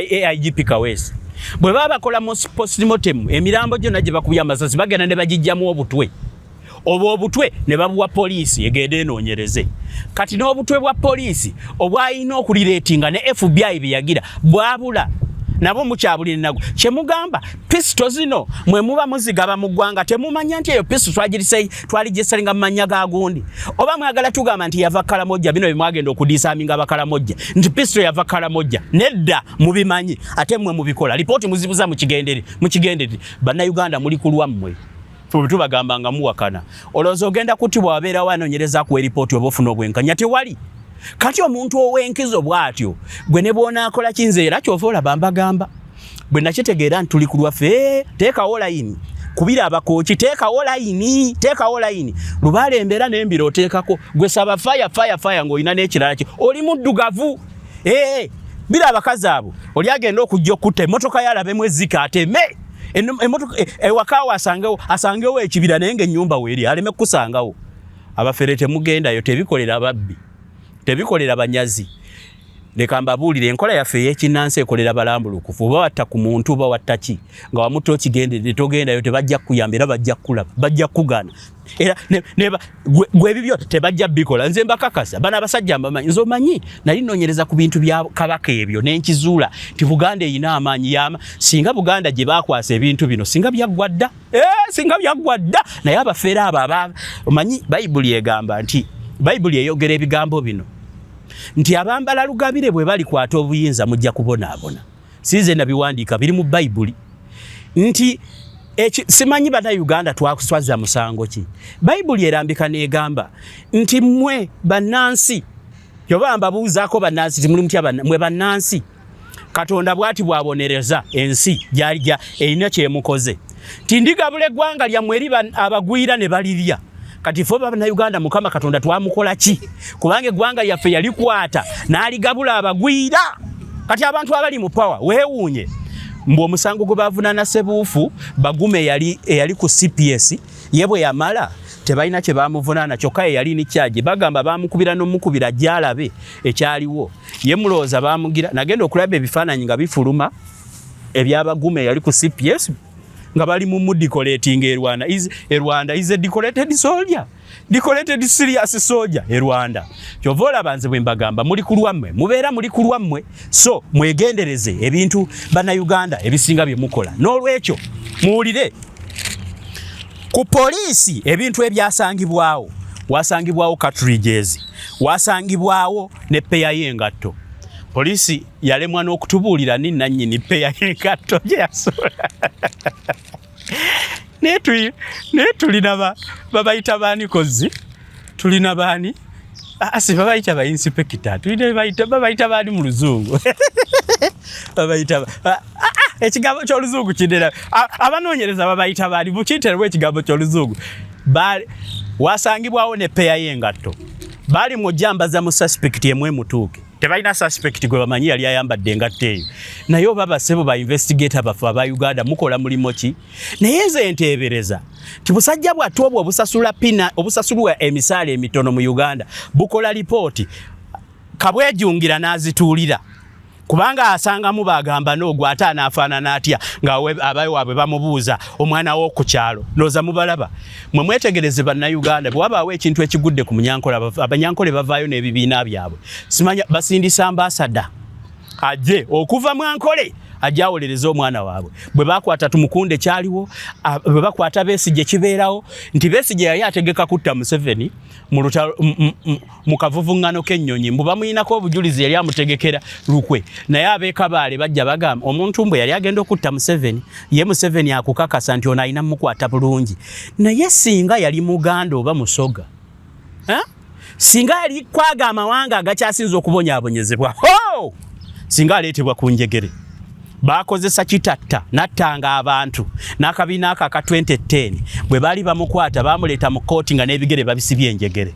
AIGP Kaweesi. Bwe baba bakola postmortem, emirambo gyonna gye bakubye amasasi bagenda ne bagijjamu obutwe. Obwo obutwe ne babuwa poliisi egende enoonyereze. Kati n'obutwe bwa poliisi obwalina okulireetinga ne FBI bye yagira bwabula. Nabo mukyabulira nago kyemugamba pisito zino mwe muba muzigaba mu ggwanga, temumanya nti eyo pisito twaligisalinga mu mannya ga gundi? Oba mwagala tugamba nti yava Kalamojja? Bino byemwagenda okudisaminga Abakalamojja nti pisito yava Kalamojja, nedda, mubimanyi ate mmwe mubikola. Lipooti muzibuza mukigendere, mukigendere. Bannayuganda, muli ku lwammwe. Ffe tubagamba nga muwakana. Olowooza ogenda kuttibwa wabeerawo anoonyereza akuwa eripooti oba ofuna obwenkanya? Tewali. Kati omuntu ow'enkizo bw'atyo gwe ne bw'onaakola kinze, era kyova olaba mbagamba bwe nakitegeera nti tuli ku lwaffe, teekawo layini, kubira abakooki, teekawo layini, teekawo layini, lubaala embeera n'embiro oteekako gwe saba faya faya faya ng'olina n'ekirala kyo oli muddugavu. Ee, bira abakazi abo, oli agenda okujja okutta emmotoka ye alabemu ezzike ateme emmotoka ewakaawo asangewo, asangewo ekibira, naye ng'ennyumba weeri aleme kukusangawo. Abafere temugendayo, tebikolera ababbi, tebikolera banyazi. Leka mbabuulire, enkola yaffe ey'ekinnansi ekolera balambulukufu. Oba watta ku muntu oba watta ki nga wamutta okigendedde, togendayo, tebajja kukuyamba era bajja kukulaba, bajja kukugaana era gwe ebibyo tebajja bikola. Nze mbakakasa, bano abasajja mbamanyi. Nze omanyi nali nnoonyereza ku bintu bya Kabaka ebyo ne nkizuula nti Buganda erina amaanyi yama. Singa Buganda gye baakwasa ebintu bino, singa byaggwa dda. Singa byaggwa dda. Naye abafeera abo aba omanyi Bayibuli egamba nti, Bayibuli eyogera ebigambo bino nti abambala lugabire bwe balikwata obuyinza mujja kubonaabona. Sinze nabiwandiika, biri mu Bayibuli nti eki, simanyi Bannayuganda twakuswaza musango ki. Bayibuli erambika n'egamba nti mmwe bannansi, oba mbabuuzaako bannansi, timuli mutya mwe bannansi? Katonda bw'ati bw'abonereza ensi gyali erina kyemukoze nti ndigabula eggwanga lyammwe eri abagwira ne balirya. Kati ffe Bannayuganda, Mukama Katonda twamukola ki? Kubanga eggwanga lyaffe yalikwata n'aligabula abagwira. Kati abantu abali mu power, weewuunye mbu omusango gwe bavunaana Sebuufu Bagume eyali ku CPS, ye bwe yamala tebalina kye bamuvunaana, kyokka ye yali in charge. Bagamba bamukubira n'omukubira gy'alabe ekyaliwo. Ye mulowooza bamugira? Nagenda okulaba ebifaananyi nga bifuluma ebyabagume eyali ku CPS nga bali mu mudecorating e Rwanda. Is e Rwanda is a decorated soldier, decorated serious soldier e Rwanda. Kyova olaba nze bwe mbagamba muli ku lwammwe, mubeera muli ku lwammwe. So mwegendereze ebintu Bannayuganda ebisinga bye mukola. N'olwekyo muwulire ku poliisi ebintu ebyasangibwawo. Wasangibwawo cartridges, wasangibwawo ne peya y'engatto. Poliisi yalemwa n'okutubuulira ni nannyini peya y'engatto gye yasuula. Naye tulina babayita baani kozi? Tulina baani? Si babayita ba inspector, tulina babayita baani mu luzungu? Babayita ekigambo ky'oluzungu kinera. Abanoonyereza babayita baani? Mukiyiterewo ekigambo ky'oluzungu. Wasangibwawo ne peya y'engatto. Baali mujjambaza mu suspect emwe mutuuke, tebalina suspect gwe bamanyi yali ayambadde engatto eyo. Naye oba basebo ba investigator baffe aba Uganda mukola mulimu ki? Naye nze nteebereza nti busajja bwattu obwo obusasula pina, obusasulwa emisaala emitono mu Uganda, bukola lipooti kabwejungira n'azituulira, kubanga asangamu bagamba n'ogwo ate anaafaanana atya nga abawaabwe bamubuuza omwana w'oku kyalo. Ndowooza mubalaba mwe. Mwetegereze Bannayuganda, bwe wabaawo ekintu ekigudde ku Munyankole, Abanyankole bavaayo n'ebibiina byabwe. Simanya basindisa ambasada ajje okuva mwankole ajje awolereze omwana waabwe. Bwe bakwata Tumukunde kyaliwo, bwe bakwata Besigye kibeerawo nti Besigye yali ategeka kutta Museveni mu lutalo mu kavuvuŋŋano k'ennyonyi, mbu bamuyinako obujulizi yali amutegekera lukwe. Naye ab'ekabaale bajja bagamba omuntu mbwe yali agenda okutta Museveni. Ye Museveni akukakasa nti ono alina mukwata bulungi. Naye singa yali Muganda oba Musoga, singa yali kwaga amawanga agakyasinze okubonyaabonyezebwa, singa aleetebwa ku njegere. Bakozesa kitatta nattanga abantu n'akabiina ako aka 2010. Bwe baali bamukwata bamuleeta mu kkooti nga n'ebigere babisibye enjegere.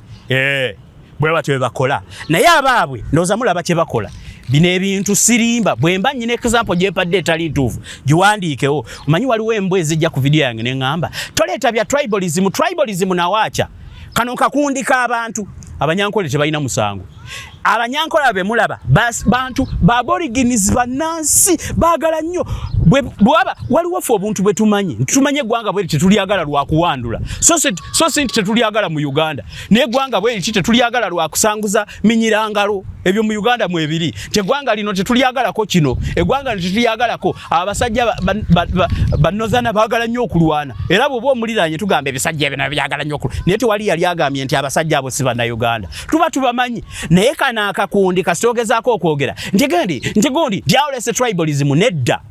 Bwe batyo bwe bakola. Naye abaabwe ndowooza mulaba kye bakola. Bino ebintu sirimba. Bwe mba nnyina example gye mpadde etali ntuufu, giwandiikewo. Omanyi waliwo embwa ezijja ku vidiyo yange ne ŋŋamba toleeta bya tribalism, tribalism. Nawaaca kano kakundi k'abantu Abanyankole tebalina musango. Abanyankola be mulaba bantu baborigines, bannansi baagala nnyo. Bwaba waliwo ffe obuntu bwe tumanyi nti tumanyi eggwanga bweri tetulyagala lwakuwandula, so si nti tetulyagala mu Uganda, naye eggwanga bweri ti tetulyagala lwakusanguza minyirangalo. Ebyo mu Uganda mwebiri nti eggwanga lino tetulyagalako kino, eggwanga lino tetulyagalako. Abasajja banozana baagala nnyo okulwana, era bw'oba omuliraanye tugamba ebisajja ebyo nabyo byagala nnyo okulwana, naye tewali yali agambye nti abasajja abo si Bannayuganda, tuba tubamanyi. Naye kano akakundi kasitoogezaako okwogera nti gendi nti gundi byawolese tribalism, nedda,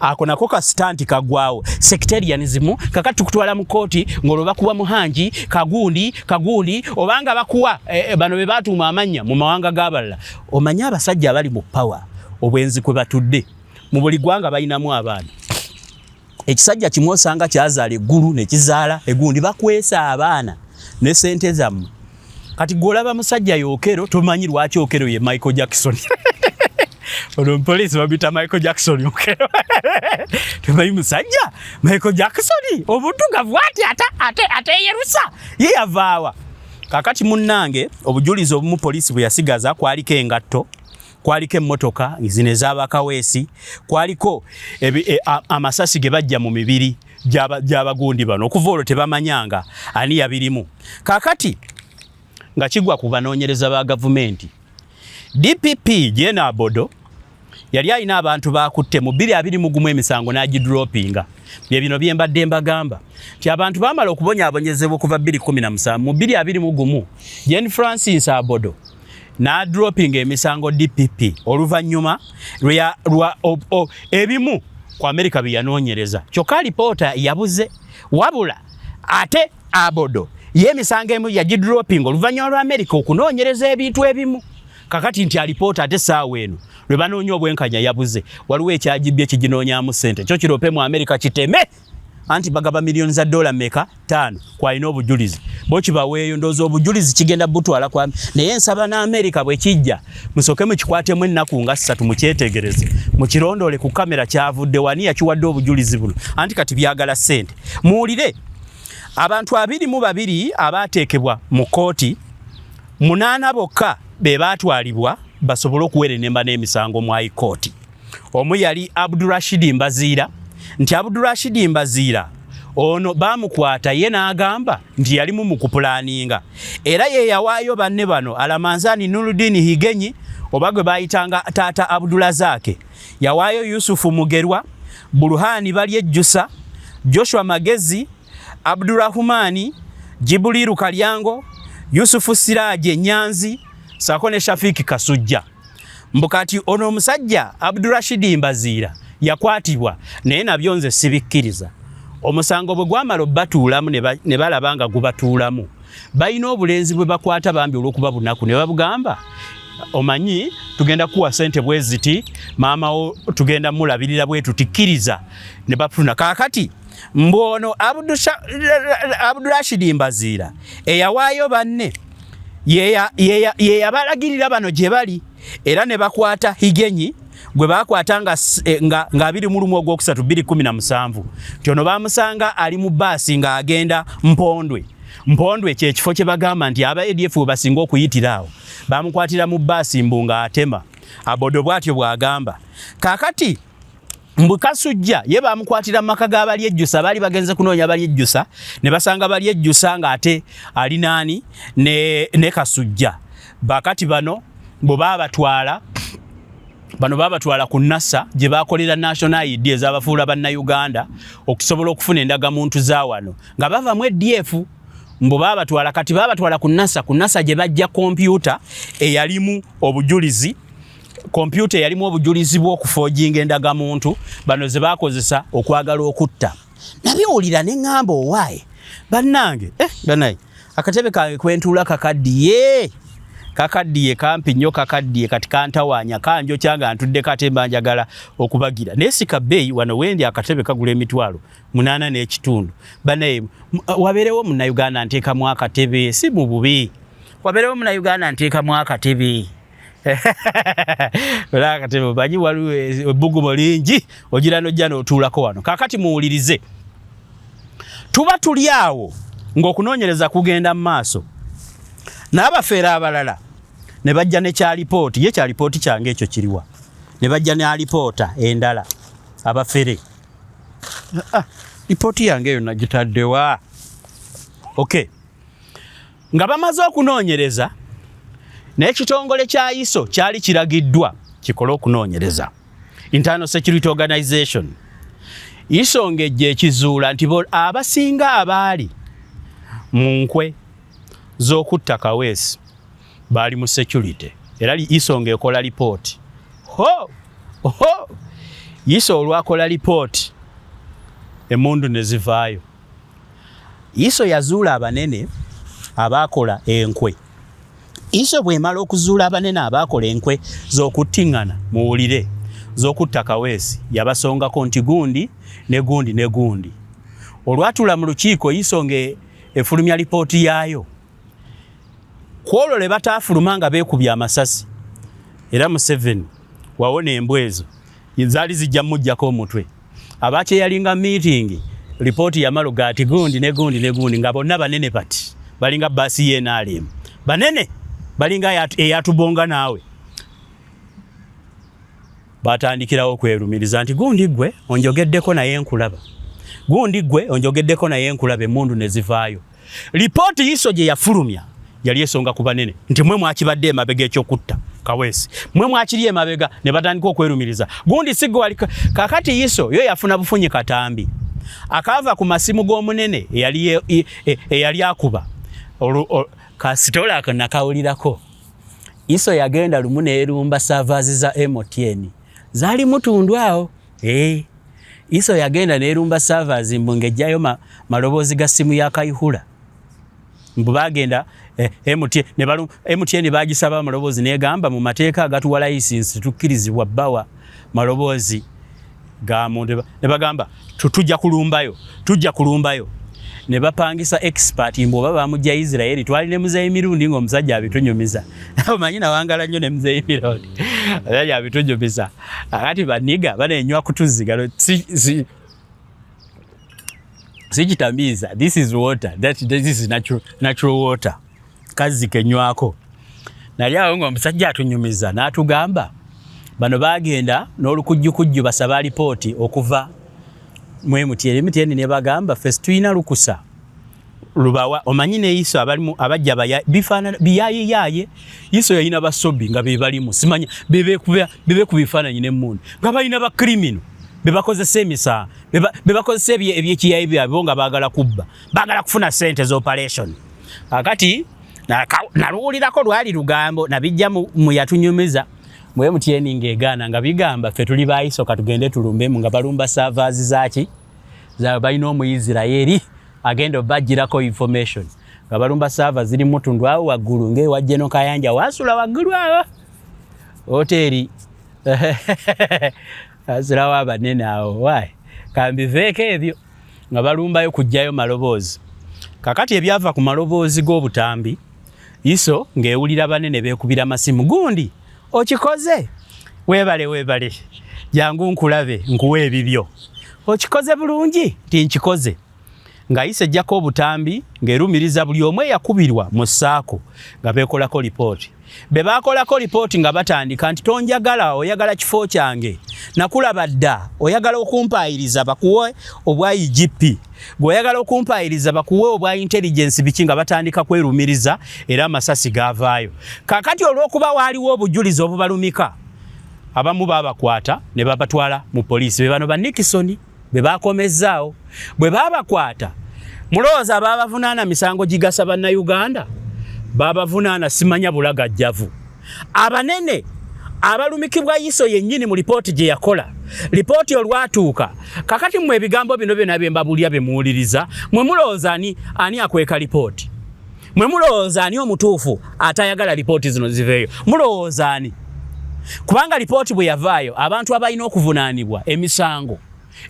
ako nako kasita nti kagwawo sectarianism. Kakati tukutwala mu kooti ng'olwo bakuwa muhangi kagundi kagundi, obanga bakuwa bano be batuuma amannya mu mawanga g'abalala. Omanye abasajja abali mu power obwenzi kwe batudde mu buli ggwanga balinamu abaana. Ekisajja kimu osanga kyazaala eggulu ne kizaala egundi, bakwesa abaana ne sente zammwe. Kati gw'olaba musajja yokero, tomanyi lwaki Okero ye Michael Jackson. Ono poliisi bamuyita Michael Jackson Okero, tomanyi musajja Michael Jackson obuddugavu ati ate ate yerusa ye yavaawa. Kakati munnange, obujulizi obumu poliisi bwe yasigaza kwaliko engatto, kwaliko emmotoka zino ez'abakaweesi, kwaliko amasasi ge bajja mu mibiri gy'abagundi bano. Okuva olwo tebamanyanga ani yabirimu. Kakati nga kigwa ku banoonyereza ba gavumenti, DPP Jane Abodo yali alina abantu bakutte mu 2021, emisango n'agidropinga. Bye bino bye mbadde mbagamba nti abantu baamala okubonyaabonyezebwa okuva 2017. Mu 2021 Jane Francis Abodo n'adropinga emisango DPP oluvannyuma lwa ebimu ku Amerika bye yanoonyereza, kyokka alipoota yabuze. Wabula ate Abodo ye emisango emu yagidropinga oluvannyuma lwa Amerika okunoonyereza ebintu ebimu. Kakati nti alipoota ate essaawa eno lwe banoonya obwenkanya yabuze. Waliwo ekyagibye kiginoonyaamu ssente, kyo kirope mu Amerika kiteme, anti bagaba miliyoni za dola meka? 5. Kwalina obujulizi bo kibaweeyo, ndowooza obujulizi kigenda butwala kwa, naye nsaba n'Amerika bwe kijja musooke mukikwatemu ennaku nga 3, mukyetegereze, mukirondoole ku kamera kyavudde wani, yakiwadde obujulizi buno, anti kati byagala ssente. Muwulire, abantu 22 abaateekebwa mu kkooti, 8 bokka be baatwalibwa basobole okuwerenemba n'emisango mu high court. Omu yali Abdurashidi Mbaziira, nti Abdurashidi Mbaziira ono baamukwata ye n'agamba nti yalimu mu kupulaninga, era ye yawaayo banne bano: Alamanzani Nurudini Higenyi, oba gwe baayitanga Taata Abdulazake, yawaayo Yusufu Mugerwa, Buruhani Balyejjusa, Joshua Magezi, Abdurahumani Jibuliru Kalyango, Yusufu Siraje Nyanzi sako ne Shafiki Kasujja. Mbu kati ono omusajja Abdurashidi Mbaziira yakwatibwa, naye nabyo nze sibikkiriza. Omusango bwe gwamala obbatuulamu ne balaba nga gubatuulamu, balina obulenzi bwe bakwata bambi olw'okuba bunaku ne babugamba, omanyi tugenda kuwa sente bwe ziti, maama wo tugenda mulabirira bwe tutikkiriza, ne bafuna. Kaakati mbu ono Abdurashidi Mbaziira eyawaayo banne ye yabalagirira bano gye bali, era ne bakwata Higenyi gwe bakwata nga 21 Ogwokusatu 2017, nti ono bamusanga ali mu baasi ng'agenda Mpondwe. Mpondwe kyekifo kye bagamba nti aba ADF we basinga okuyitira awo. Bamukwatira mu baasi mbu ng'atema. Abodo bw'atyo bw'agamba. Kaakati mbu Kasujja ye bamukwatira mu maka ga Balyejjusa, baali bagenze kunoonya Balyejjusa ne basanga Balyejjusa ng'ate ali naani ne Kasujja. Bakati bano bwe baabatwala, bano baabatwala ku NASA gye bakolera National ID ezabafuula Bannayuganda okusobola okufuna endagamuntu za wano nga bava mu ADF. Mbu baabatwala, kati baabatwala ku NASA, ku NASA gye bajja kompyuta eyalimu obujulizi, kompyuta eyalimu obujulizi bw'okufojinga endagamuntu bano ze baakozesa okwagala okutta. Nabiwulira ne ŋŋamba, owaaye bannange, bannaye, akatebe kange kwentuula kakaddiye, kakaddiye kampi nnyo, kakaddiye kati kantawaanya, kanjokya nga ntuddeko, ate mba njagala okubagira, naye si kabbeeyi. Wano wendi akatebe kagula 8,500,000. Bannaye, wabeerewo Munnayuganda nteekamu akatebe, si mu bubi, wabeerewo Munnayuganda nteekamu akatebe. Era akatebe omanyi waliwo ebbugumo lingi, ogira nojja n'otuulako wano. Kaakati muwulirize, tuba tuli awo ng'okunoonyereza kugenda mu maaso, n'abafeera abalala ne bajja ne kyalipooti ye, kyalipooti kyange ekyo kiriwa? Ne bajja ne alipoota endala. Abafere. Ah, lipooti yange eyo nagitaddewa? Okay. Nga bamaze okunoonyereza, n'ekitongole kya ISO kyali kiragiddwa kikole okunoonyereza, Internal Security Organization. ISO ng'ejja ekizuula nti abasinga abaali mu nkwe z'okutta Kaweesi baali mu security, era ISO ng'ekola lipooti. Ho ho, ISO olwakola lipooti, emmundu ne zivaayo. ISO yazuula abanene abaakola enkwe. ISO bw'emala okuzuula abanene abaakola enkwe z'okuttiŋŋana, muwulire, z'okutta Kaweesi, yabasongako nti gundi ne gundi ne gundi. Olwatuula mu lukiiko, ISO ng'efulumya lipooti yaayo, ku olwo lwe bataafuluma nga beekubye amasasi, era Museveni wawona embwa ezo zaali zijja mujjako omutwe. Abakyeyalinga meeting, lipooti yamala ati gundi ne gundi ne gundi, nga bonna banene bati balinga baasi y'NRM, banene balinga eyatubonga naawe. Batandikirawo okwerumiriza nti gundi gwe onjogeddeko naye nkulaba, gundi gwe onjogeddeko naye nkulaba. Emmundu ne zivaayo. Lipooti ISO gye yafulumya yali esonga ku banene nti mwe mwakibadde emabega ekyokutta Kaweesi, mwe mwakiri emabega. Ne batandika okwerumiriza, gundi si gwe wali. Kakati ISO yo yafuna bufunyi katambi akaava ku masimu g'omunene eyali akuba kasitola ako nakawulirako. ISO yagenda lumu neerumba servers za MTN, zaali mutundu awo. Hey. ISO yagenda neerumba servers mbu ng'ejjayo maloboozi ga ssimu ya Kayihura. Mbu bagenda MTN, ne balu, MTN bagisaba amaloboozi, negamba mu mateeka agatuwa license tukkirizibwa bawa maloboozi ga muntu. Ne bagamba tujja kulumbayo, tujja kulumbayo. Ne bapangisa expert mbu oba bamujja Israeli. Twali ne Muzeeyi Mirundi ng'omusajja abitunyumiza. Omanyi nawangala nnyo ne Muzeeyi Mirundi, omusajja abitunyumiza. Akati baniga banenywa kutuzzi si, si, sikitamiiza. This is water, this is natural water, kazzi kenywako. Nali awo ng'omusajja atunyumiza n'atugamba bano bagenda n'olukujjukujju basaba alipooti okuva mu MTN. MTN ne bagamba ffe tulina lukusa lubawa. Omanyi ne ISO abalimu abajja bifaanana biyaayeyaye. ISO yalina basobi nga be balimu, simanya bebe ku bifaananyi n'emmundu, nga balina ba criminal be bakozesa emisango, be bakozesa ebyekiyayi byabwe nga baagala kubba, baagala kufuna ssente za operation. Kakati naluwulirako lwali lugambo nabijja mu yatunyumiza mu MTN ng'egaana nga bigamba ffe tuli ba ISO, katugende tulumbemu, nga balumba servers zaki zaabwe. Balina Omuyisirayeri agenda obagirako information, nga balumba server ziri mutundu awo waggulu ng'ewa Jeno Kayanja wasula waggulu awo hoteri asulawo abanene awo. Wayi kambiveeko ebyo, nga balumbayo kugjayo maloboozi. Kakati ebyava ku maloboozi g'obutambi, ISO ng'ewulira banene beekubira masimu, gundi okikoze, weebale, weebale, jangu nkulabe nkuwa ebibyo, okikoze bulungi, tinkikoze. Nga ISO ejjako obutambi ng'erumiriza buli omu eyakubirwa mu ssaako nga beekolako lipooti. Be baakolako lipooti nga batandika nti tonjagala, oyagala kifo kyange, nakulaba dda, oyagala okumpaayiriza bakuwe obwa IGP, gwe oyagala okumpaayiriza bakuwe obwa intelligence, biki, nga batandika kwerumiriza, era amasasi gaavaayo. Kaakati olw'okuba waaliwo obujulizi obubalumika, abamu baabakwata ne babatwala mu poliisi. Be bano ba Nixon be bakomezzaawo. Bwe baabakwata, mulowooza baabavunaana misango gigasa Bannayuganda? Babavunaana simanya bulagajjavu. Abanene abalumikibwa ISO yennyini mu lipooti gye yakola. Lipooti olwatuuka, kakati mmwe ebigambo bino byonna bye mbabulya bye muwuliriza, mwe mulowooza ani akweka lipooti? Mwe mulowooza ani omutuufu atayagala lipooti zino ziveeyo? Mulowooza ani? Kubanga lipooti bwe yavaayo, abantu abalina okuvunaanibwa emisango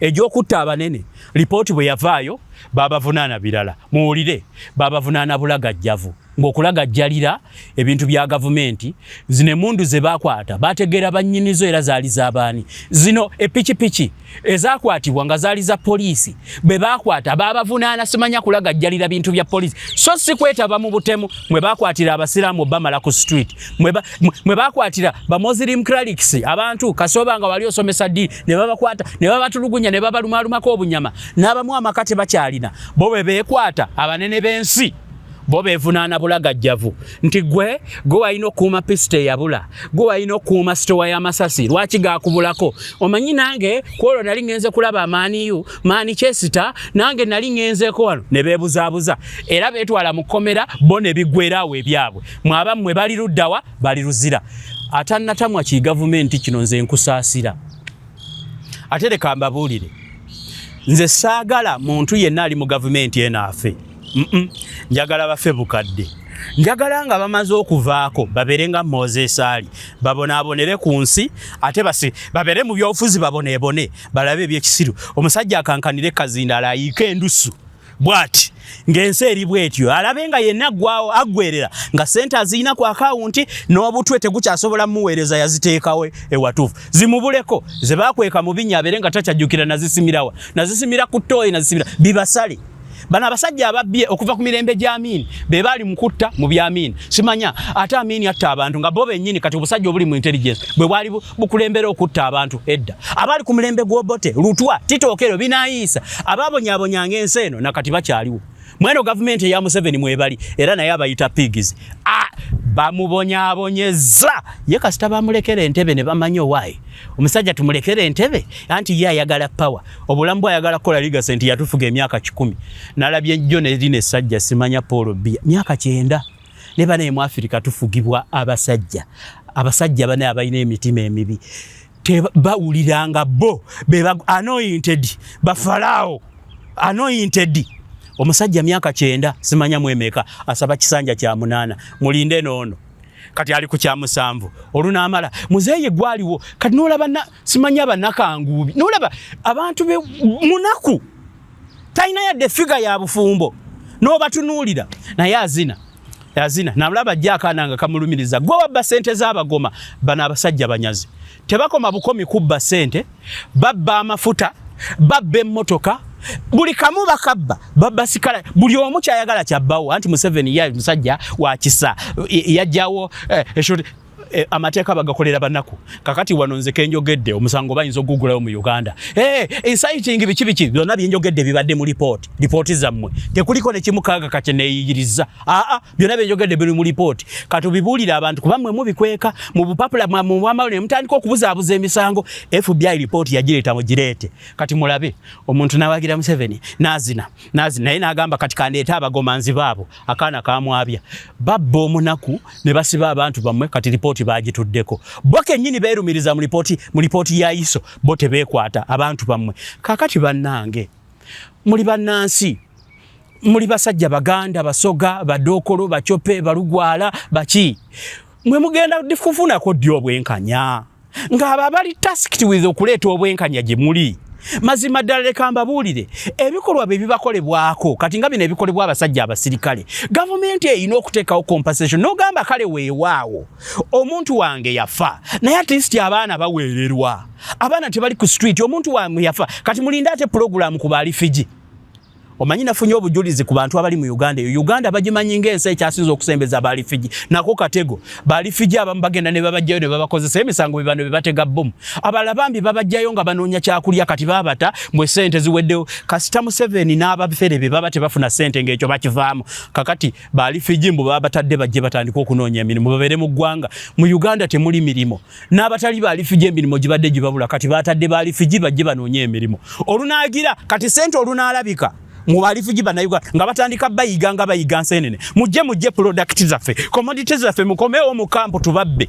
egy'okutta abanene, lipooti bwe yavaayo Babavunaana birala. Muwulire, babavunaana bulagajjavu ng'okulagajjalira ebintu bya gavumenti. Zino emundu ze bakwata bategeera bannyinizo era zaali z'abaani. Zino epikipiki ezakwatibwa nga zaali za poliisi, bwe bakwata babavunaana simanya kulagajjalira bintu bya poliisi, so si kwetaba mu butemu. Mwe bakwatira abasiraamu bamala ku street, mwe bakwatira ba Muslim clerics, abantu kasoba nga wali osomesa ddiini, ne babakwata ne babatulugunya ne babalumalumako obunyama, n'abamu amaka tebakyalina. Bo bwe beekwata abanene b'ensi, bo beevunaana bulagajjavu nti gwe walina okukuuma pisita eyabula, gwe walina okukuuma sitowa y'amasasi, lwaki gakubulako? Omanyi nange kwolwo nali ngenze kulaba amaaniyu maani kyesita, nange nali ngenzeeko wano, ne beebuzaabuza era beetwala mu kkomera bo ne biggweraawo ebyabwe. Mwabammwe bali luddawa? Bali Luzira. Atannatamwa ki gavumenti kino, nze nkusaasira. Ate leka mbabuulire, nze saagala muntu yenna ali mu gavumenti eno afe. Njagala bafe bukadde. Njagala nga bamaze okuvaako babeere nga Moses ali, babonaabonere ku nsi, ate basi babeere mu byobufuzi, baboneebone, balabe ebyekisiru. Omusajja akankanire kazindaala, ayiike endusu bw'ati ng'ensi eri bw'etyo, alabe nga yenna aggwawo aggwerera nga ssente azirina ku akawunti n'obutwe tegukyasobola muweereza, yaziteekawo ewatuufu, zimubuleko ze bakweka mu binnya, abeere nga takyajjukira nazisimirawa, nazisimira ku ttooyi, nazisimira bibasale. Bano abasajja ababbye okuva ku mirembe gya Amini be baali mu kutta mu bya Amini, simanya ate Amini atta abantu nga bo bennyini. Kati obusajja obuli mu intelligence bwe bwali bukulembera okutta abantu edda, abaali ku mulembe gw'Obote, Lutwa, Tito Okello, Binayiisa, abaabonyaabonyanga ensi eno, nakati bakyaliwo mweno gavumenti eya Museveni mwebali, era naye abayita pigs. Bamubonyaabonyeza ye kasita bamulekera entebe ne bamanya owaayi omusajja tumulekere entebe, anti ye ayagala power, obulamu bwe ayagala kukola legacy nti yatufuga emyaka 100. Nalabye jjo nerina essajja simanya Paul Biya, myaka 90. Ne banaye mu Afirika tufugibwa abasajja, abasajja bane abalina emitima emibi, tebawuliranga bo be anointed, bafalaawo anointed. Omusajja myaka 90 simanya mwemeka, asaba kisanja kya munaana. Mulinde noono kati ali ku kya musanvu olunaamala. Muzeeyi gwaliwo kati nolaba simanya banakanguubi, nolaba abantu be munaku, talina yadde figure ya bufumbo, n'obatunuulira naye azina azina. Nalaba ajja akaana nga kamulumiriza, gwe wabba sente z'abagoma. Bano abasajja banyazi, tebakoma bukomi kubba sente, babba amafuta, babba emmotoka, buli kamu bakabba, babba sikala, buli omu kyayagala kyabbawo. Anti Museveni ye musajja wa kisa, yajjawo amateeka bagakolera banaku. Kakati wano nze kenjogedde, omusango bayinza okugugulayo mu Uganda. Hey, inciting biki biki, byonna byenjogedde bibadde mu lipooti, lipooti zammwe tekuliko nekimu kaga kake neeyigiriza. Aa, byonna byenjogedde biri mu lipooti. Katubibuulire abantu, kuba mmwe mubikweka mu bupapula mumawulire, mutandika okubuzaabuza emisango. FBI lipooti yagireeta, mugireete kati mulabe. Omuntu nawagira Museveni nazina nazina, naye nagamba kati kandeete abagomanzi baabo. Akaana kamwabya, babba omunaku ne basiba abantu bammwe. Kati lipooti bagituddeko, bo kennyini beerumiriza mu lipooti, mu lipooti ya ISO bo tebeekwata abantu bammwe. Kakati bannange, muli bannansi, muli basajja Baganda, Basoga, Badokolo, Bacope, Balugwala, baki, mwe mugenda kufunako ddi obwenkanya ng'abo abali tasked with okuleeta obwenkanya gye muli? Mazima ddala leka mbabuulire, ebikolwa bye bibakolebwako kati nga bino ebikolebwa abasajja abasirikale, gavumenti erina okuteekawo compensation n'ogamba kale weewaawo omuntu wange yafa, naye at least abaana baweererwa, abaana tebali ku street, omuntu wange yafa. Kati mulinde ate pulogulaamu ku ba refugee. Omanyi nafunye obujulizi ku bantu abali mu Uganda. Eyo Uganda bagimanyi ng'ensi ekyasinza okusembeza ba refugee. Nako katego, ba refugee abamu bagenda ne babajjayo ne babakozesa emisango, be bano be batega bbomu. Abalala bambi babajjayo nga banoonya kyakulya, kati babata mwe ssente ziweddewo. Kasita Museveni n'abafere be baba tebafuna ssente ng'ekyo bakivaamu. Kakati ba refugee mbu baba batadde bajje batandike okunoonya emirimu babeere mu ggwanga. Mu Uganda temuli mirimu, n'abatali ba refugee emirimu gibadde gibabula. Kati batadde ba refugee bajje banoonye emirimu. Olunaagira kati sente olunaalabika mu ba refugee bannayuganda nga batandika bayiga nga bayiga nsenene, mujje mujje product zaffe, commodity zaffe, mukomewo mu kampu tubabbe.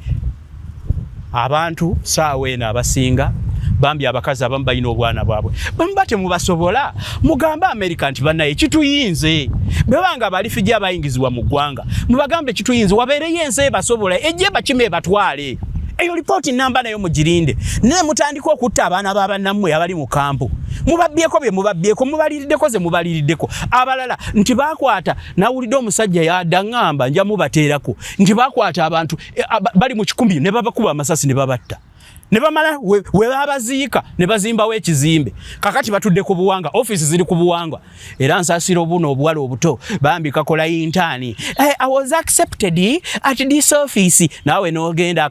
Abantu saawa eno abasinga bambi abakazi abamu balina obwana bwabwe, bamuba temubasobola. Mugambe Amerika nti bannaye kituyinze, bwebanga ba refugee abayingizibwa mu ggwanga, mubagambe kituyinze, wabeereyo ensi ebasobola ejje bakime ebatwale. Eyo lipooti namba nayo mugirinde, naye mutandika okutta abaana ba bannammwe abali mu kampu. Mubabbyeko bye mubabbyeko, mubaliriddeko ze mubaliriddeko. Abalala nti bakwata, nawulidde omusajja yadda ŋŋamba nja mubateerako nti bakwata abantu eh, bali mu kikumi ne babakuba amasasi ne babatta ne bamala we babaziika ne bazimbawo ekizimbe. Kakati batudde ku buwanga, ofiisi ziri ku buwangwa. Era nsaasira obuno obuwala obuto bambi kakola intaani. Hey, I was accepted at this office. Naawe n'ogenda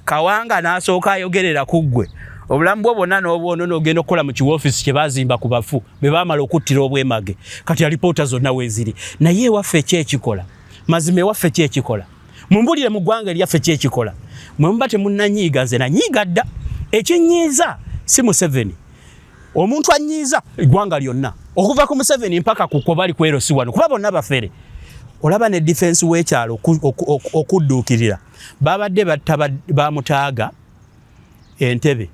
kawanga n'asooka ayogerera ku ggwe obulamu bwo bwonna n'obwono n'ogenda okukola mu kiwoofiisi kye baazimba ku bafu be baamala okuttira obwemage. Kati alipoota zonna weeziri, naye ewaffe ki ekikola? Mazima ewaffe ki ekikola? Mumbulire, mu ggwanga eryaffe ki ekikola? Mwe muba temunnanyiiga, nze nanyiiga dda. Ekinnyiiza si Museveni, omuntu annyiiza eggwanga lyonna okuva ku Museveni mpaka ku bali kwerosi wano, kuba bonna bafere. Olaba ne defense w'ekyalo okudduukirira babadde batta bamutaaga entebe,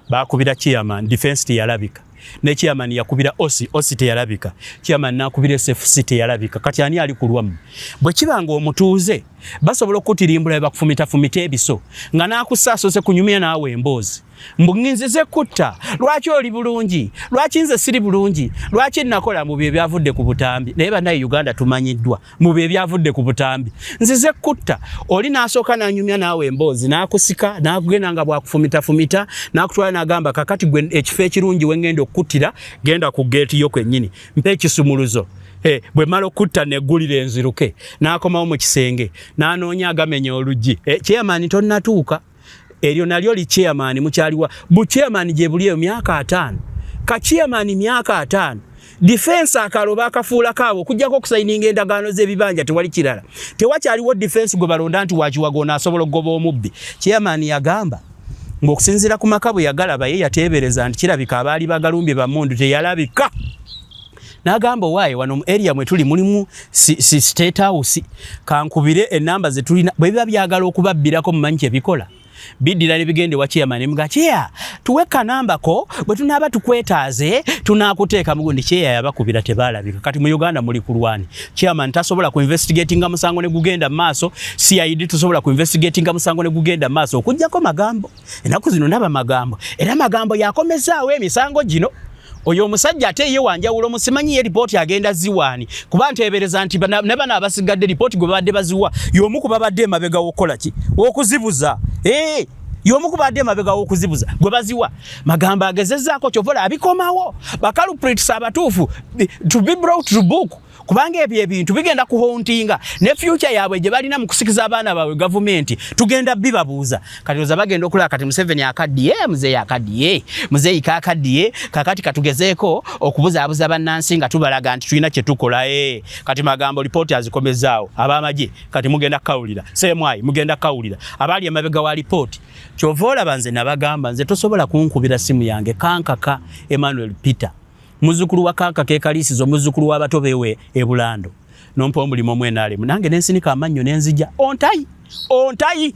bakubira chairman, defense teyalabika, ne chairman yakubira OC, OC teyalabika, chairman nakubira SFC teyalabika. Kati ani ali kulwamu? Bwe kiba nga omutuuze basobola okukutirimbula bakufumitafumita ebiso nga n'akussa asoose kunyumya naawe emboozi mbu nzinze kutta, lwaki oli bulungi, lwaki nze siri bulungi, lwaki nakola mu bye byavudde ku butambi. Naye bannaye Uganda tumanyiddwa mu bye byavudde ku butambi. Nzize kutta oli n'asooka n'anyumya naawe emboozi n'akusika n'agenda nga bwakufumitafumita n'akutwala n'agamba kakati gwe ekifo ekirungi we ngenda okukuttira, genda ku geeti yo kwennyini, mpa ekisumuluzo. Hey, bwe mala okutta neggulira enziruke. N'akomawo mu kisenge n'anoonya agamenya oluggi. Hey, chairman tonnatuuka. Eryo nalyo li chairman mukyaliwa bu chairman gye buli eyo myaka 50 ka chairman myaka 50 defense akaloba akafuula kaabwe okujjako okusayininga endagaano z'ebibanja, tewali kirala, tewakyaliwo defense gwe balonda nti wakiwaga ono asobola okugoba omubbi. Chairman yagamba ng'okusinziira ku maka bwe yagalaba ye yateebereza nti kirabika abaali bagalumbye bamundu, teyalabika. N'agamba owaaye wano mu area mwe tuli mulimu si, si state house, kankubire enamba ze tulina bwe biba byagala okubabbirako. Mumanyi kye bikola? Biddira ne bigenda ewa chairman muga chair tuwe kanambako, bwe tunaaba tukwetaaze tunaakuteeka mugundi. Chair yabakubira, tebaalabika. Kati mu Uganda muli kulwani? Chairman tasobola ku investigatinga musango ne gugenda mu maaso, CID tusobola ku investigatinga musango ne gugenda mu maaso, okuggyako magambo. Ennaku zino ndaba magambo, era magambo yakomezaawo emisango gino. Oyo omusajja ate ye wanjawulo, musimanyi ye lipooti agenda ziwaani, kuba nteebereza nti ne bano abasigadde lipooti gwe babadde baziwa y'omu ku babadde emabega w'okukola ki, w'okuzibuza. Ee, y'omu ku babadde emabega w'okuzibuza gwe baziwa. Magambo agezezzaako, kyova abikomawo ba culprits abatuufu to be brought to book, kubanga ebyo ebintu bigenda kuhauntinga ne future yaabwe gye balina mu kusikiza abaana baabwe gavumenti, tugenda bibabuuza. Kati oza bagenda okulaba kati Museveni akaddiye, muzeeyi akaddiye, muzeeyi kakaddiye, kakati katugezeeko okubuzaabuza bannansi nga tubalaga nti tulina kye tukola. E kati magambo lipooti azikomezaawo ab'amagye, kati mugenda kukawulira CMI, mugenda kukawulira abaali emabega wa lipooti. Kyova olaba nze nabagamba, nze tosobola kunkubira simu yange Kankaka Emmanuel Peter, muzzukulu wa Kankaka Ekalisizo, muzzukulu w'abato bewe e Bulando, nompa omulimu omwenaalemu nange nensinika amannyo nenzija ontayi ontayi.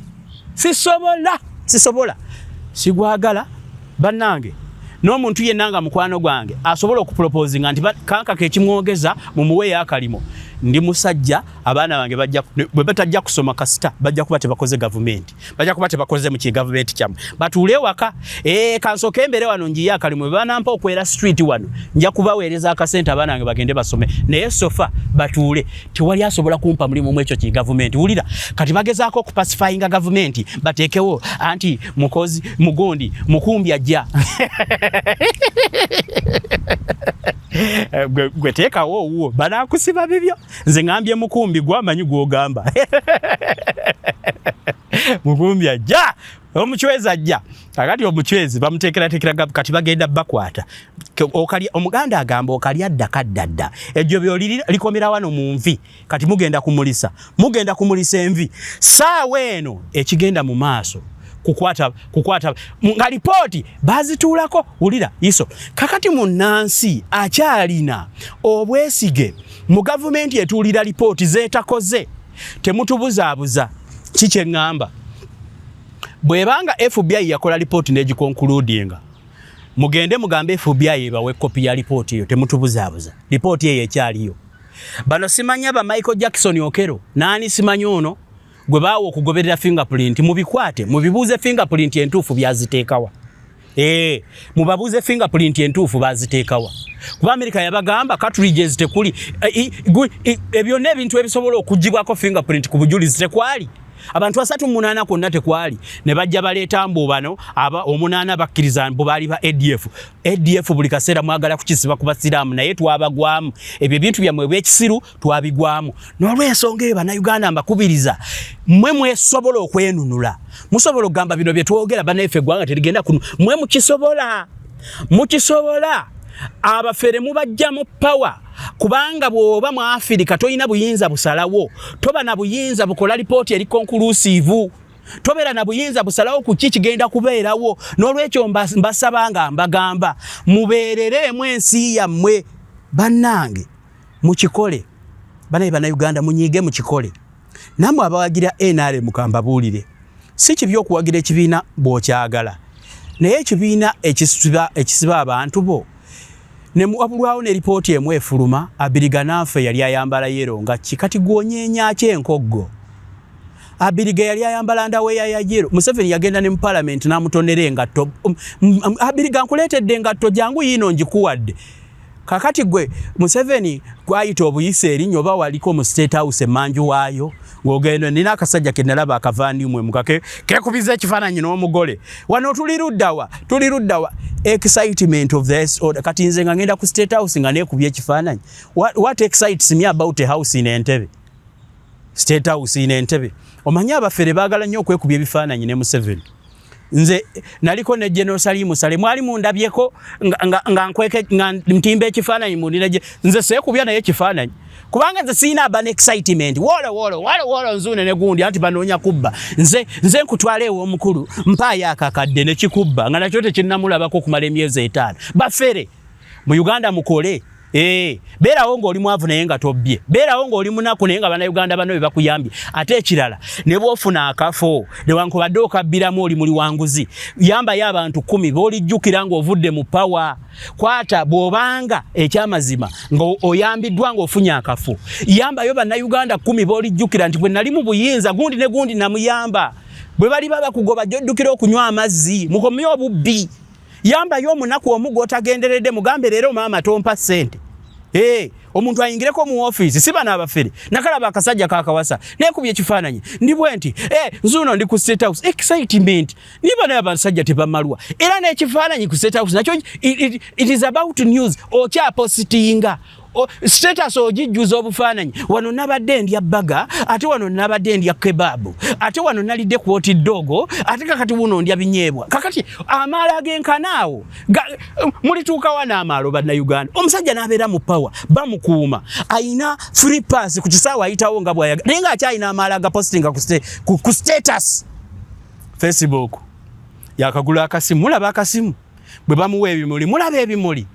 Sisobola, sisobola, sigwagala bannange. N'omuntu yenna nga mukwano gwange asobola okuproposinga nti Kankaka ekimwogeza mumuweeyo akalimo, ndi musajja, abaana bange bajja bwe batajja kusoma kasita bajja kuba tebakoze gavumenti, bajja kuba tebakoze mu kigavumenti kyammwe, batuule ewaka. Ee, kansooke embere wano njiye akalimu, bwe banampa okwera street wano nja kubaweereza akasente abaana bange bagende basome, naye so far batuule. Tewali asobola kumpa mulimu mu ekyo kigavumenti. Wulira kati bagezaako okupacifyinga gavumenti, bateekewo anti mukozi mugundi mukumbi ajja gwe teekawo owuwo banaakusiba bibyo. Nze ngambye mukumbi gwamanyi gwogamba mukumbi ajja, omucwezi ajja. Kakati omucwezi bamuteekerateekera, kati bagenda bakwata. Omuganda agamba okalya dda kadda dda, ejjo byoli likomera wano mu nvi. Kati mugenda kumulisa, mugenda kumulisa envi. Saawa eno ekigenda mu maaso kukwata kukwata nga lipooti bazituulako. Wulira iso kakati munnansi akyalina obwesige mu gavumenti etuulira lipooti zeetakoze? Temutubuzaabuza. Ki kye ŋŋamba, bw'ebanga FBI yakola lipooti n'egikonkuludinga, mugende mugambe FBI ebawe kopi ya lipooti eyo. Temutubuzaabuza, lipooti eyo ekyaliyo. Bano simanya ba Michael Jackson Okero naani, simanyi ono gwe baawa okugoberera fingerprint, mubikwate mubibuuze fingerprint entuufu byaziteekawa. Eh, mubabuuze fingerprint entuufu baziteekawa, kuba Amerika yabagamba cartridges tekuli, eh, ebyonna ebintu ebisobola okugibwako fingerprint ku bujulizi tekwali. Abantu 38 kwonna tekwali, ne bajja baleeta mbu bano aba omunaana bakkiriza mbu baali ba ADF. ADF buli kaseera mwagala kukisiba ku basiraamu, naye twabagwamu. Ebyo ebintu byammwe ebyekisiru twabigwamu. N'olwensonga eyo, Bannayuganda, mbakubiriza, mmwe mwesobola okwenunula, musobola okugamba bino bye twogera, bannaffe, eggwanga terigenda kuno. Mmwe mukisobola, mukisobola. Abafere mubajja mu power, kubanga bw'oba mu Afirika tolina buyinza busalawo, toba na buyinza bukola lipooti eri conclusive, tobeera na buyinza busalawo ku ki kigenda kubeerawo. N'olwekyo mbasaba nga mbagamba mubeerereemu ensi yammwe. Bannange, mukikole. Banaye Bannayuganda, munyiige, mukikole. Nammwe abawagira NRM, kambabuulire, si kibi okuwagira ekibiina bw'okyagala, naye ekibiina ekisiba abantu bo ne wabulwawo ne lipooti emu efuluma. Abiriga naafe yali ayambala yellow nga ki? Kati gwonyeenya ki enkoggo? Abiriga yali ayambala underwear ya yellow. Museveni yagenda ne mu palamenti n'amutonera engatto. Abiriga, nkuleetedde engatto, jangu yiino ngikuwadde. Kakati gwe Museveni gwayita obuyisa erinnya, oba waliko mu State House emanju waayo ng'ogenda, nina akasajja ke nalaba akavandimwe mukake kekubiza ekifaananyi n'omugole wano. Tuli luddawa? Tuli luddawa? Excitement of this order. Kati nze nga ngenda ku State House nga neekubya ekifaananyi, what excites me about a house in Entebbe, State House in Entebbe? Omanyi abafere baagala nnyo okwekubya ebifaananyi ne Museveni. Nze naliko ne General Salimu Sale, mwali mundabyeko nga nkweke nga ntimba ekifaananyi mundina. Nze seekubya naye ekifaananyi kubanga nze sirina aba excitement wolo wolo wolo wolo nzuune ne gundi anti banoonya kubba. Nze nkutwala ew'omukulu, mpaayo akakadde ne kikubba nga nakyo tekinnamulabako okumala emyezi 5. Bafere mu Uganda, mukole. Beerawo ng'oli mwavu naye nga tobbye, beerawo ng'oli munaku naye nga Bannayuganda bano be bakuyambye. Ate ekirala, ne bw'ofuna akafo newankubadde okabbiramu, oli muli wanguzi, yambayo abantu 10 b'olijjukira ng'ovudde mu power. Kwata bw'obanga ekyamazima nga oyambiddwa ng'ofunye akafo, yambayo Bannayuganda 10 b'olijjukira nti bwe nali mu buyinza gundi ne gundi namuyamba. Bwe baliba bakugoba, gy'oddukira okunywa amazzi. Mukomye obubbi. Yambayo omunaku omu gw'otagenderedde, mugambe leero maama tompa ssente. Hey, omuntu ayingireko mu ofiisi, si bano abafere. Nakalaba akasajja kakawasa nekubye ekifaananyi, ndi bwe nti, hey, nzuuno ndi ku State House. Excitement niba naye abasajja tebamalwa. Era n'ekifaananyi ku State House nakyo it is about news. Okyapositinga status, ogijjuza obufaananyi. Wano nabadde ndya burger, ate wano nabadde ndya kebabu, ate wano nalidde ku hot dog, ate kakati wuno ndya binyeebwa. Kakati amaalo agenkana awo mulituuka wano amaalo, Bannayuganda? Omusajja n'abeera mu power, bamukuuma, ayina free pass ku kisaawe, ayitawo nga bw'ayagala, naye ng'akyalina amaalo agapositinga ku status Facebook. Yakagula akasimu, mulaba akasimu. Bwe bamuwa ebimuli, mulaba ebimuli.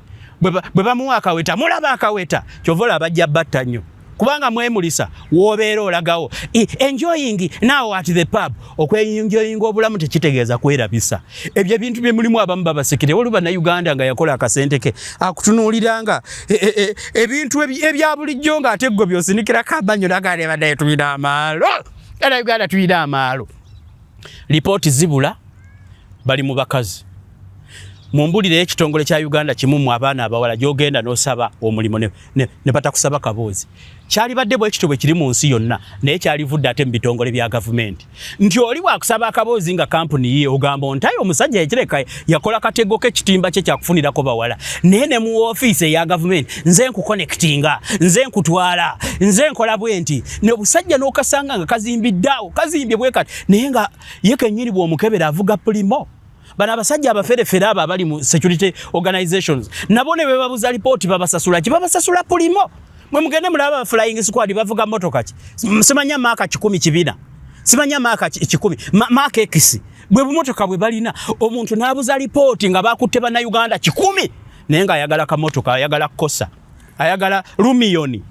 Bwe bamuwa akaweta, mulaba akaweta. Kyova olaba bajja batta nnyo, kubanga mwemulisa w'obeera olagawo enjoying now at the pub. Okwenjoyinga obulamu tekitegeeza kwerabisa. Ebyo ebintu bye mulimu, abamu babasekere. Waliwo Bannayuganda nga yakola akasente ke, akutunuulira nga ebintu ebya bulijjo ng'ate ggwe by'osinikirako amannyo, nagamba naye tulina amaalo, Bannayuganda tulina amaalo. Lipooti zibula, bali mu bakazi. Mumbulire, ekitongole kya Uganda kimu mu abaana abawala gyogenda n'osaba omulimu ne batakusaba kaboozi. Kyalibadde bwe kityo bwe kiri mu nsi yonna, naye kyalivudde ate mu bitongole bya gavumenti nti oli bwakusaba akaboozi nga kampuni ye, ogamba ontayo omusajja yakireka yakola katego k'ekitimba kye kyakufunirako bawala. Naye ne mu ofiisi eya gavumenti, nze nkuconnectinga, nze nkutwala, nze nkola bwe nti, ne busajja n'okasanga nga kazimbidde awo, kazimbye bwe kati, naye nga ye kennyini bw'omukebera avuga Premio. Bano abasajja abaferefere abo abali mu security organizations nabo ne bebabuza lipooti, babasasula ki? Babasasula Premio. Mwe mugende mulaba flying squad bavuga motoka ki? Simanya Mark kikumi kibina, simanya Mark 100, Mark X, bwe bumotoka bwe balina. Omuntu n'abuza lipooti nga bakutte Bannayuganda 100, naye ng'ayagala kamotoka, ayagala kosa, ayagala Rumion.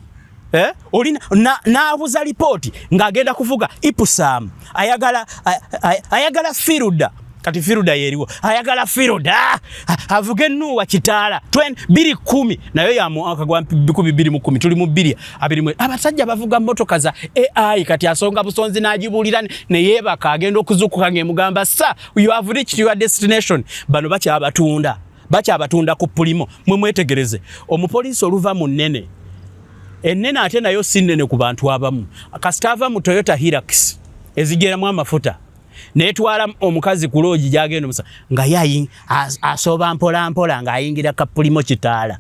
Eh? Olina n'abuza lipooti ng'agenda kuvuga Ipsum, ayagala Fielder. Kati Firuda yeriwo ayagala Firuda avuge Nuwa kitaala 2010 nayo ya mwaka gwa 2010 tuli mu 2020. Abasajja bavuga motoka za AI kati asonga busonzi n'agibulira ne yeebaka, agenda okuzuukuka ng'emugamba sir, you have reached your destination. Bano bakyabatunda, bakyabatunda ku Premio. Mwe mwetegereze omupoliisi oluva mu nnene ennene, ate nayo si nnene ku bantu abamu, kasita ava mu Toyota Hilux ezigeramu amafuta netwala omukazi ku loogi gyagenda omusa nga ye asooba mpola mpola ng'ayingira ka Premio kitaala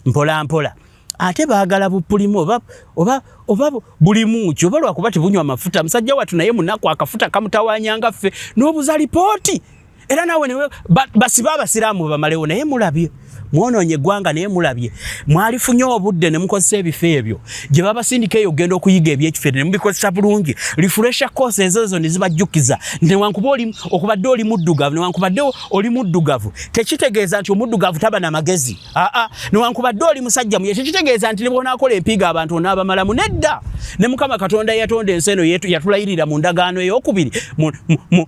mpola mpola. Ate baagala bu Premio oba, oba, oba bulimu ki, oba lwakuba tebunywa mafuta. Musajja wattu naye munaku, akafuta kamutawanyanga ffe n'obuza lipooti era naawe newe basibe abasiraamu bamalewo. Naye mulabye mwonoonye eggwanga, naye mulabye mwalifunye obudde ne mukozesa ebifo ebyo gye babasindika eyo ogenda okuyiga ebyekifere ne mubikozesa bulungi, refresher course ezo ezo ne zibajjukiza nti newankuba oli okubadde oli muddugavu, newankubadde oli muddugavu tekitegeeza nti omuddugavu taba na magezi. Aa, newankubadde oli musajja muye tekitegeeza nti ne bw'onaakola empiiga abantu onaabamalamu. Nedda, ne Mukama Katonda yatonda ensi eno yatulayirira mu ndagaano eyokubiri,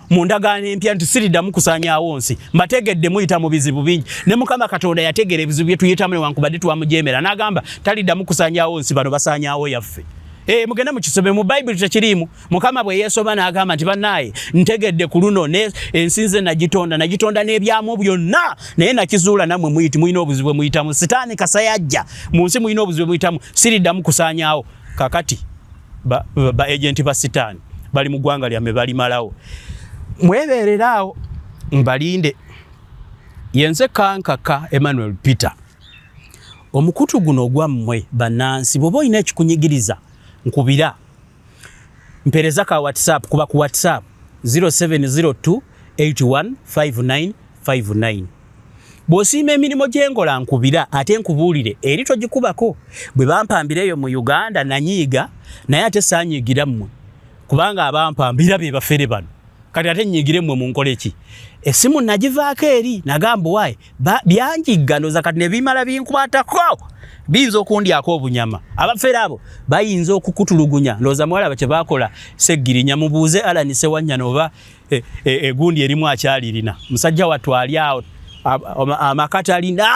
mu ndagaano empya nti siriddamu kusaanyaawo nsi. Mbategedde muyita mu bizibu bingi, ne Mukama Katonda yategeera ebizibu bye tuyitamu newankubadde twamujeemera, n'agamba taliddamu kusaanyaawo nsi. Bano basaanyaawo yaffe. E, mugende mukisome mu Bayibuli, tekiriimu. Mukama bwe yeesoma n'agamba nti bannaaye ntegedde ku luno ensi nze nagitonda, nagitonda n'ebyamu byonna, naye nakizuula nammwe muyiti mulina obuzibu bwe muyitamu. Sitaani kasayajja mu nsi, mulina obuzibu bwe muyitamu, siriddamu kusaanyaawo. Kakati ba, ba agenti ba sitaani bali mu ggwanga lyammwe, balimalawo. Mwebeerera awo mbalinde. Yenze Kankaka Emmanuel Peter. Omukutu guno ogwammwe bannansi, bw'oba olina ekikunyigiriza nkubira, mpereza ka WhatsApp, kuba ku WhatsApp 0702 815959. Bw'osiima emirimu gyenkola nkubira, ate nkubuulire eri togikubako. Bwe bampambira eyo mu Uganda nanyiiga, naye ate saanyiigira mmwe, kubanga abampambira be bafere bano. Kati ate nyiigire mmwe munkole ki? Essimu nagivaako eri, nagamba waayi byanjigga ndowooza kati ne bimala binkwatako biyinza okundyako obunyama. Abafere abo bayinza okukutulugunya. Ndowooza mwalaba kye baakola Seggirinya. Mubuuze Alan Sewanyana oba egundi erimu akyalirina. Musajja wattu ali awo amaka talina,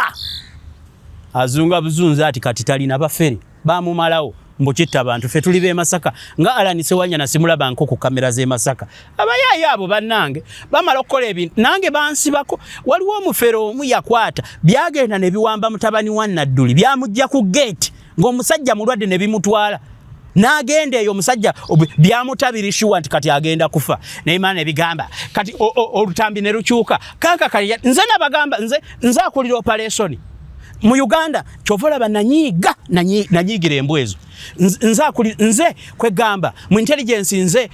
azunga buzunza ati kati talina. Bafere bamumalawo mbu kitta abantu. Ffe tuli b'e Masaka, nga Alan Sewanyana simulaba nko ku kamera z'e Masaka. Abayaayi abo bannange bamala okukola ebintu nange bansibako. Waliwo omufere omu yakwata byagenda ne biwamba mutabani wa Nadduli, byamujja ku geeti ng'omusajja mulwadde ne bimutwala n'agenda eyo. Omusajja byamutabiri sure nti kati agenda kufa, naye maana ebigamba kati olutambi ne lukyuka. Kankaka nze nabagamba nze akulira operation mu Uganda. Kyova olaba nanyiiga, nanyiigira embwa ezo. Nze kwegamba mu intelligence nze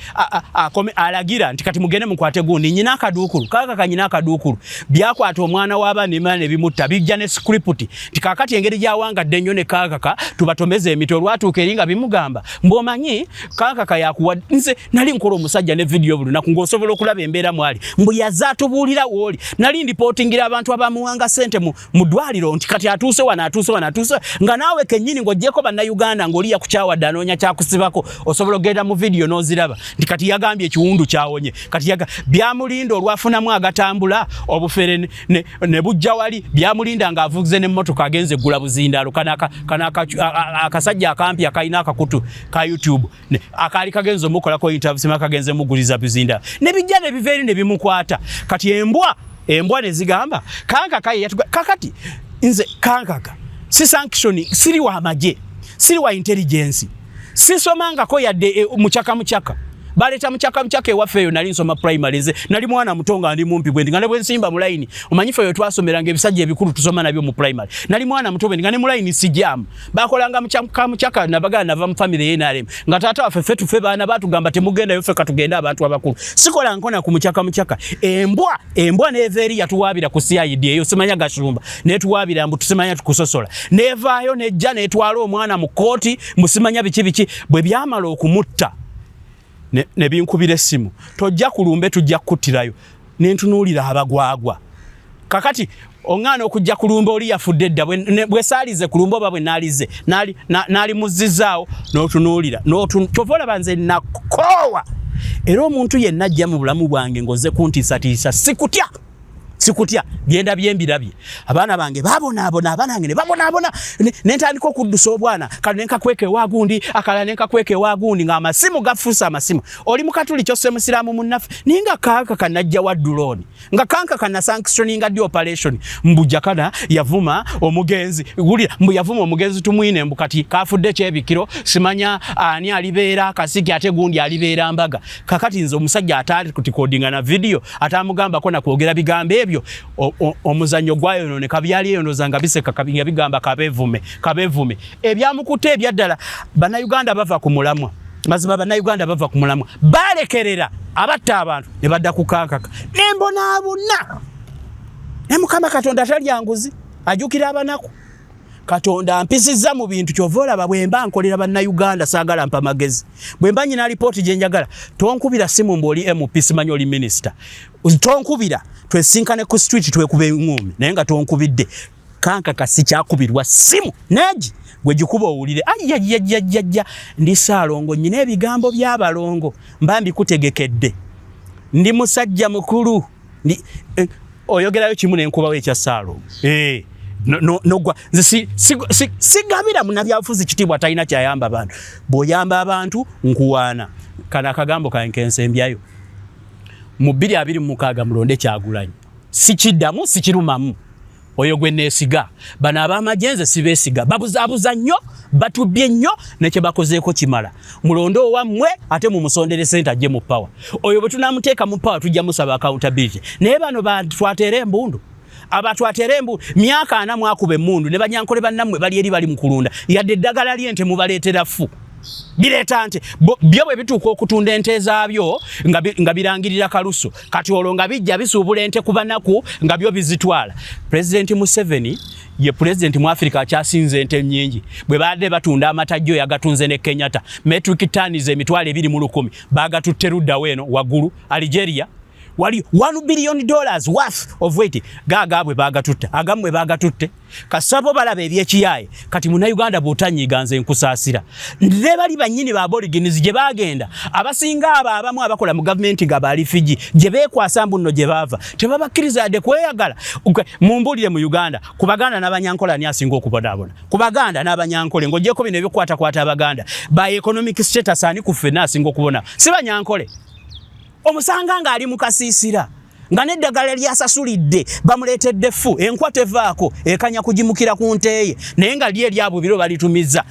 alagira nti kati mugende mukwate gundi nyina akaduukulu. Kankaka nyina akaduukulu byakwata omwana w'abaana emala ne bimutta, bijja ne script nti kakati engeri gyawangadde ennyo ne Kankaka tubatomeze emiti. Olwatuuka eri nga bimugamba mbw'omanyi Kankaka yakuwa. Nze nali nkola omusajja ne vidiyo buli lunaku ng'osobola okulaba embeera mwali, mbu yazze atubuulira wooli. Nali ndipootingira abantu abamuwanga ssente mu ddwaliro nti kati atuuse wano, atuuse wano, atuuse, nga naawe kennyini ng'oggyeko Bannayuganda ng'oli yakukyawadde anoonya kyakusibako, osobola okugenda mu vidiyo n'oziraba nti kati yagambye ekiwundu kyawonye. Kati byamulinda olwafunamu agatambula obufere ne bujja wali byamulinda ng'avuze n'emmotoka agenze eggula buzindaalo. Kano akasajja akampi akalina akakutu ka YouTube akaali kagenze omukolako interview, sima kagenze muguliza bizindaalo, ne bijja ne biva eri ne bimukwata. Kati embwa ne zigamba Kankaka ye yatuga. Kakati nze Kankaka si sanction, siri wa magye, siri wa intelligence, sisomangako yadde mukyaka mukyaka. Baleeta mukyaka mukyaka ewaffe eyo nali nsoma primary. Nze nali mwana muto nga ndi mumpi bwendi, nga ne bwensimba mu layini, omanyi ffe eyo twasomeranga ebisajja ebikulu tusoma nabyo mu primary. Nali mwana muto bwendi nga ne mu layini sijaamu. Bakolanga mukyaka mukyaka. Nabagala nava mu family ye NRM, nga taata waffe ffe tufe baana batugamba temugendayo, ffe katugende abantu abakulu. Sikola nkona ku mukyaka mukyaka. Embwa neeva eri yatuwaabira ku CID eyo, simanya Gashumba netuwaabira mbu tusimanya tukusosola, nevaayo nejja netwala omwana mu kooti mbu simanya biki biki. Bwe byamala okumutta ne binkubira essimu, tojja kulumbe, tujja kukuttirayo. Nentunuulira abagwagwa. Kakati oŋŋaana okujja kulumba oli yafudde dda. Bwe saalize kulumba oba bwe naalize naali muzzizaawo n'otunuulira. Kyova olaba nze nakoowa. Era omuntu yenna ajja mu bulamu bwange ng'ozze kuntiisatiisa, sikutya, sikutya. Byenda byembirabye, abaana bange babonaabona, abaana bange ne babonaabona, ne ntandika okuddusa obwana kano ne nkakweka ewa gundi, akalala ne nkakweka ewa gundi, ng'amasimu gafuuse amasimu. Oli mukatuli kyosse musiraamu munnaffe, naye nga kanka kanajja wa dulooni, nga kanka kanasanctioninga ddi operation. Mbu Jakana yavuma omugenzi, wulira, mbu yavuma omugenzi Tumwine, mbu kati kafudde kyebikiro, simanya ani alibeera akasiki ate gundi alibeera mbaga. Kakati nze omusajja ataali kutikodinga na vidiyo atamugambako na kwogera bigambo ebyo, omuzannyo gwayononeka. Byali eyonoza nga biseka nga bigamba kabevume kabevume ebyamukutte ebyaddala. Bannayuganda bava ku mulamwa, mazima bannayuganda bava ku mulamwa, balekerera abatta abantu ne badda ku kankaka nembonaabona. Ne Mukama Katonda talya nguzi, ajukira abanaku. Katonda mpisizza mu bintu, kyova olaba bwe mba nkolera bannayuganda saagala mpa magezi. Bwe mba nyina alipooti gye njagala, tonkubira simu mbu oli MP, simanyi oli minisita, tonkubira. Twesinkane ku street twekuba eŋŋumi, naye nga tonkubidde. Kankaka sikyakubirwa simu negi gwe gikuba owulire ayajjajjajja ndi Saalongo, nyina ebigambo by'abalongo mba mbikutegekedde, ndi musajja mukulu ndi, oyogerayo kimu nenkubawo ekya Saalongo nogwa. Nze sigabira munabyabufuzi kitiibwa talina kyayamba bantu. Bw'oyamba abantu nkuwaana. Kano akagambo kange kensembyayo mu 2026, mulonde Kyagulanyi. Sikiddamu, sikirumamu, oyo gwe neesiga. Bano ab'amagye nze sibeesiga, babuzaabuza nnyo, batubbye nnyo, nekye bakozeeko kimala. Mulonde owammwe ate mumusondere sente ajje mu power. Oyo bwe tunamuteeka mu power tujja musaba accountability. Naye bano batwateera embundu, abatwateera embu myaka 40 mwakuba emmundu ne Banyankole bannammwe bali eri bali mu kulunda, yadde eddagala ly'ente mubaleetera ffu bireeta nte byo bwe bituuka okutunda ente zaabyo nga birangirira kalusu. Kati olwo nga bijja bisuubula ente ku banaku nga byo bizitwala. Pulezidenti Museveni ye pulezidenti mu Afirika akyasinze ente nnyingi. Bwe baadde batunda amata jjo yagatunze ne Kenyatta, metric tons 20,000 baagatutte luddawo eno waggulu Algeria, wali $1 billion worth of weight gaagaabwe baagatutte, agammwe baagatutte kasabo balaba ebyekiyaaye. Kati Munnayuganda bw'otanyiiga nze nkusaasira. Ne bali bannyini ba Aborigines gye baagenda abasinga abo abamu abakola mu gavumenti nga ba refugee gye beekwasa mbu nno gye baava tebabakkiriza yadde kweyagala. Mumbulire, mu Uganda ku Baganda n'Abanyankole ani asinga okubonaabona? Ku Baganda n'Abanyankole, ng'ogyeko bino ebikwatakwata Abaganda, by economic status ani ku ffenna asinga okubona? Si Banyankole? Omusanga ng'ali mu kasiisira nga n'eddagala lyasasulidde bamuleetedde ffu, enkwa tevaako, ekanya kugimukira ku nteeye, naye nga lye eryabwe biro balitumiza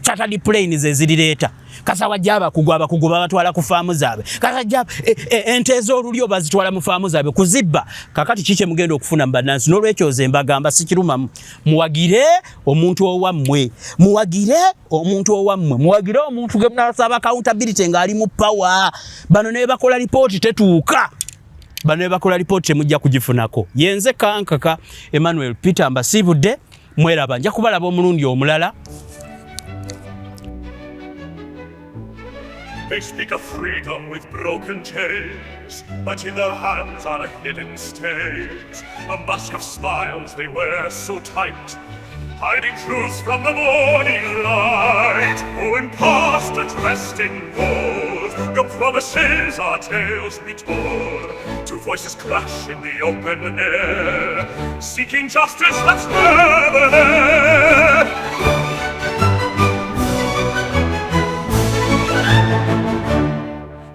chartered planes ezirireeta. Kasawajja abakugu, abakugu babatwala ku faamu zaabwe. Kasajja ente ez'olulyo bazitwala mu faamu zaabwe kuzibba. Kakati ki kyemugenda okufuna mu bannansi? N'olwekyo nze mbagamba sikirumamu, muwagire omuntu owammwe, muwagire omuntu owammwe, muwagire omuntu gwe munasaba accountability ng'ali mu power. Bano ne bakola lipooti tetuuka, bano ne bakola lipooti temujja kugifunako. Yenze Kankaka Emmanuel Peter, mbasiibudde, mweraba, nja kubalaba omulundi omulala. They speak of freedom with broken chains, but in their hands are hidden stains. A mask of smiles they wear so tight, hiding truths from the morning light. Oh, impostor dressed in gold, your promises are tales retold. Two voices clash in the open air, seeking justice that's never there.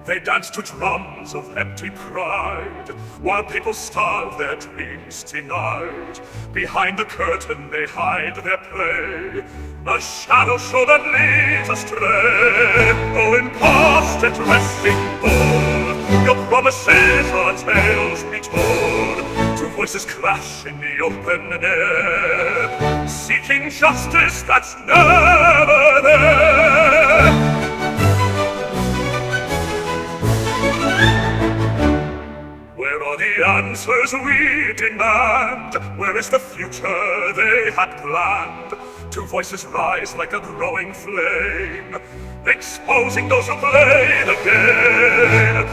They dance to drums of empty pride, while people starve, their dreams denied. Behind the curtain they hide their play, a shadow show that leads astray. Oh, impostor dressed in gold, your promises are tales retold. Two voices clash in the open air, seeking justice that's never there. Where are the answers we demand? Where is the future they had planned? Two voices rise like a growing flame, exposing those who play the game.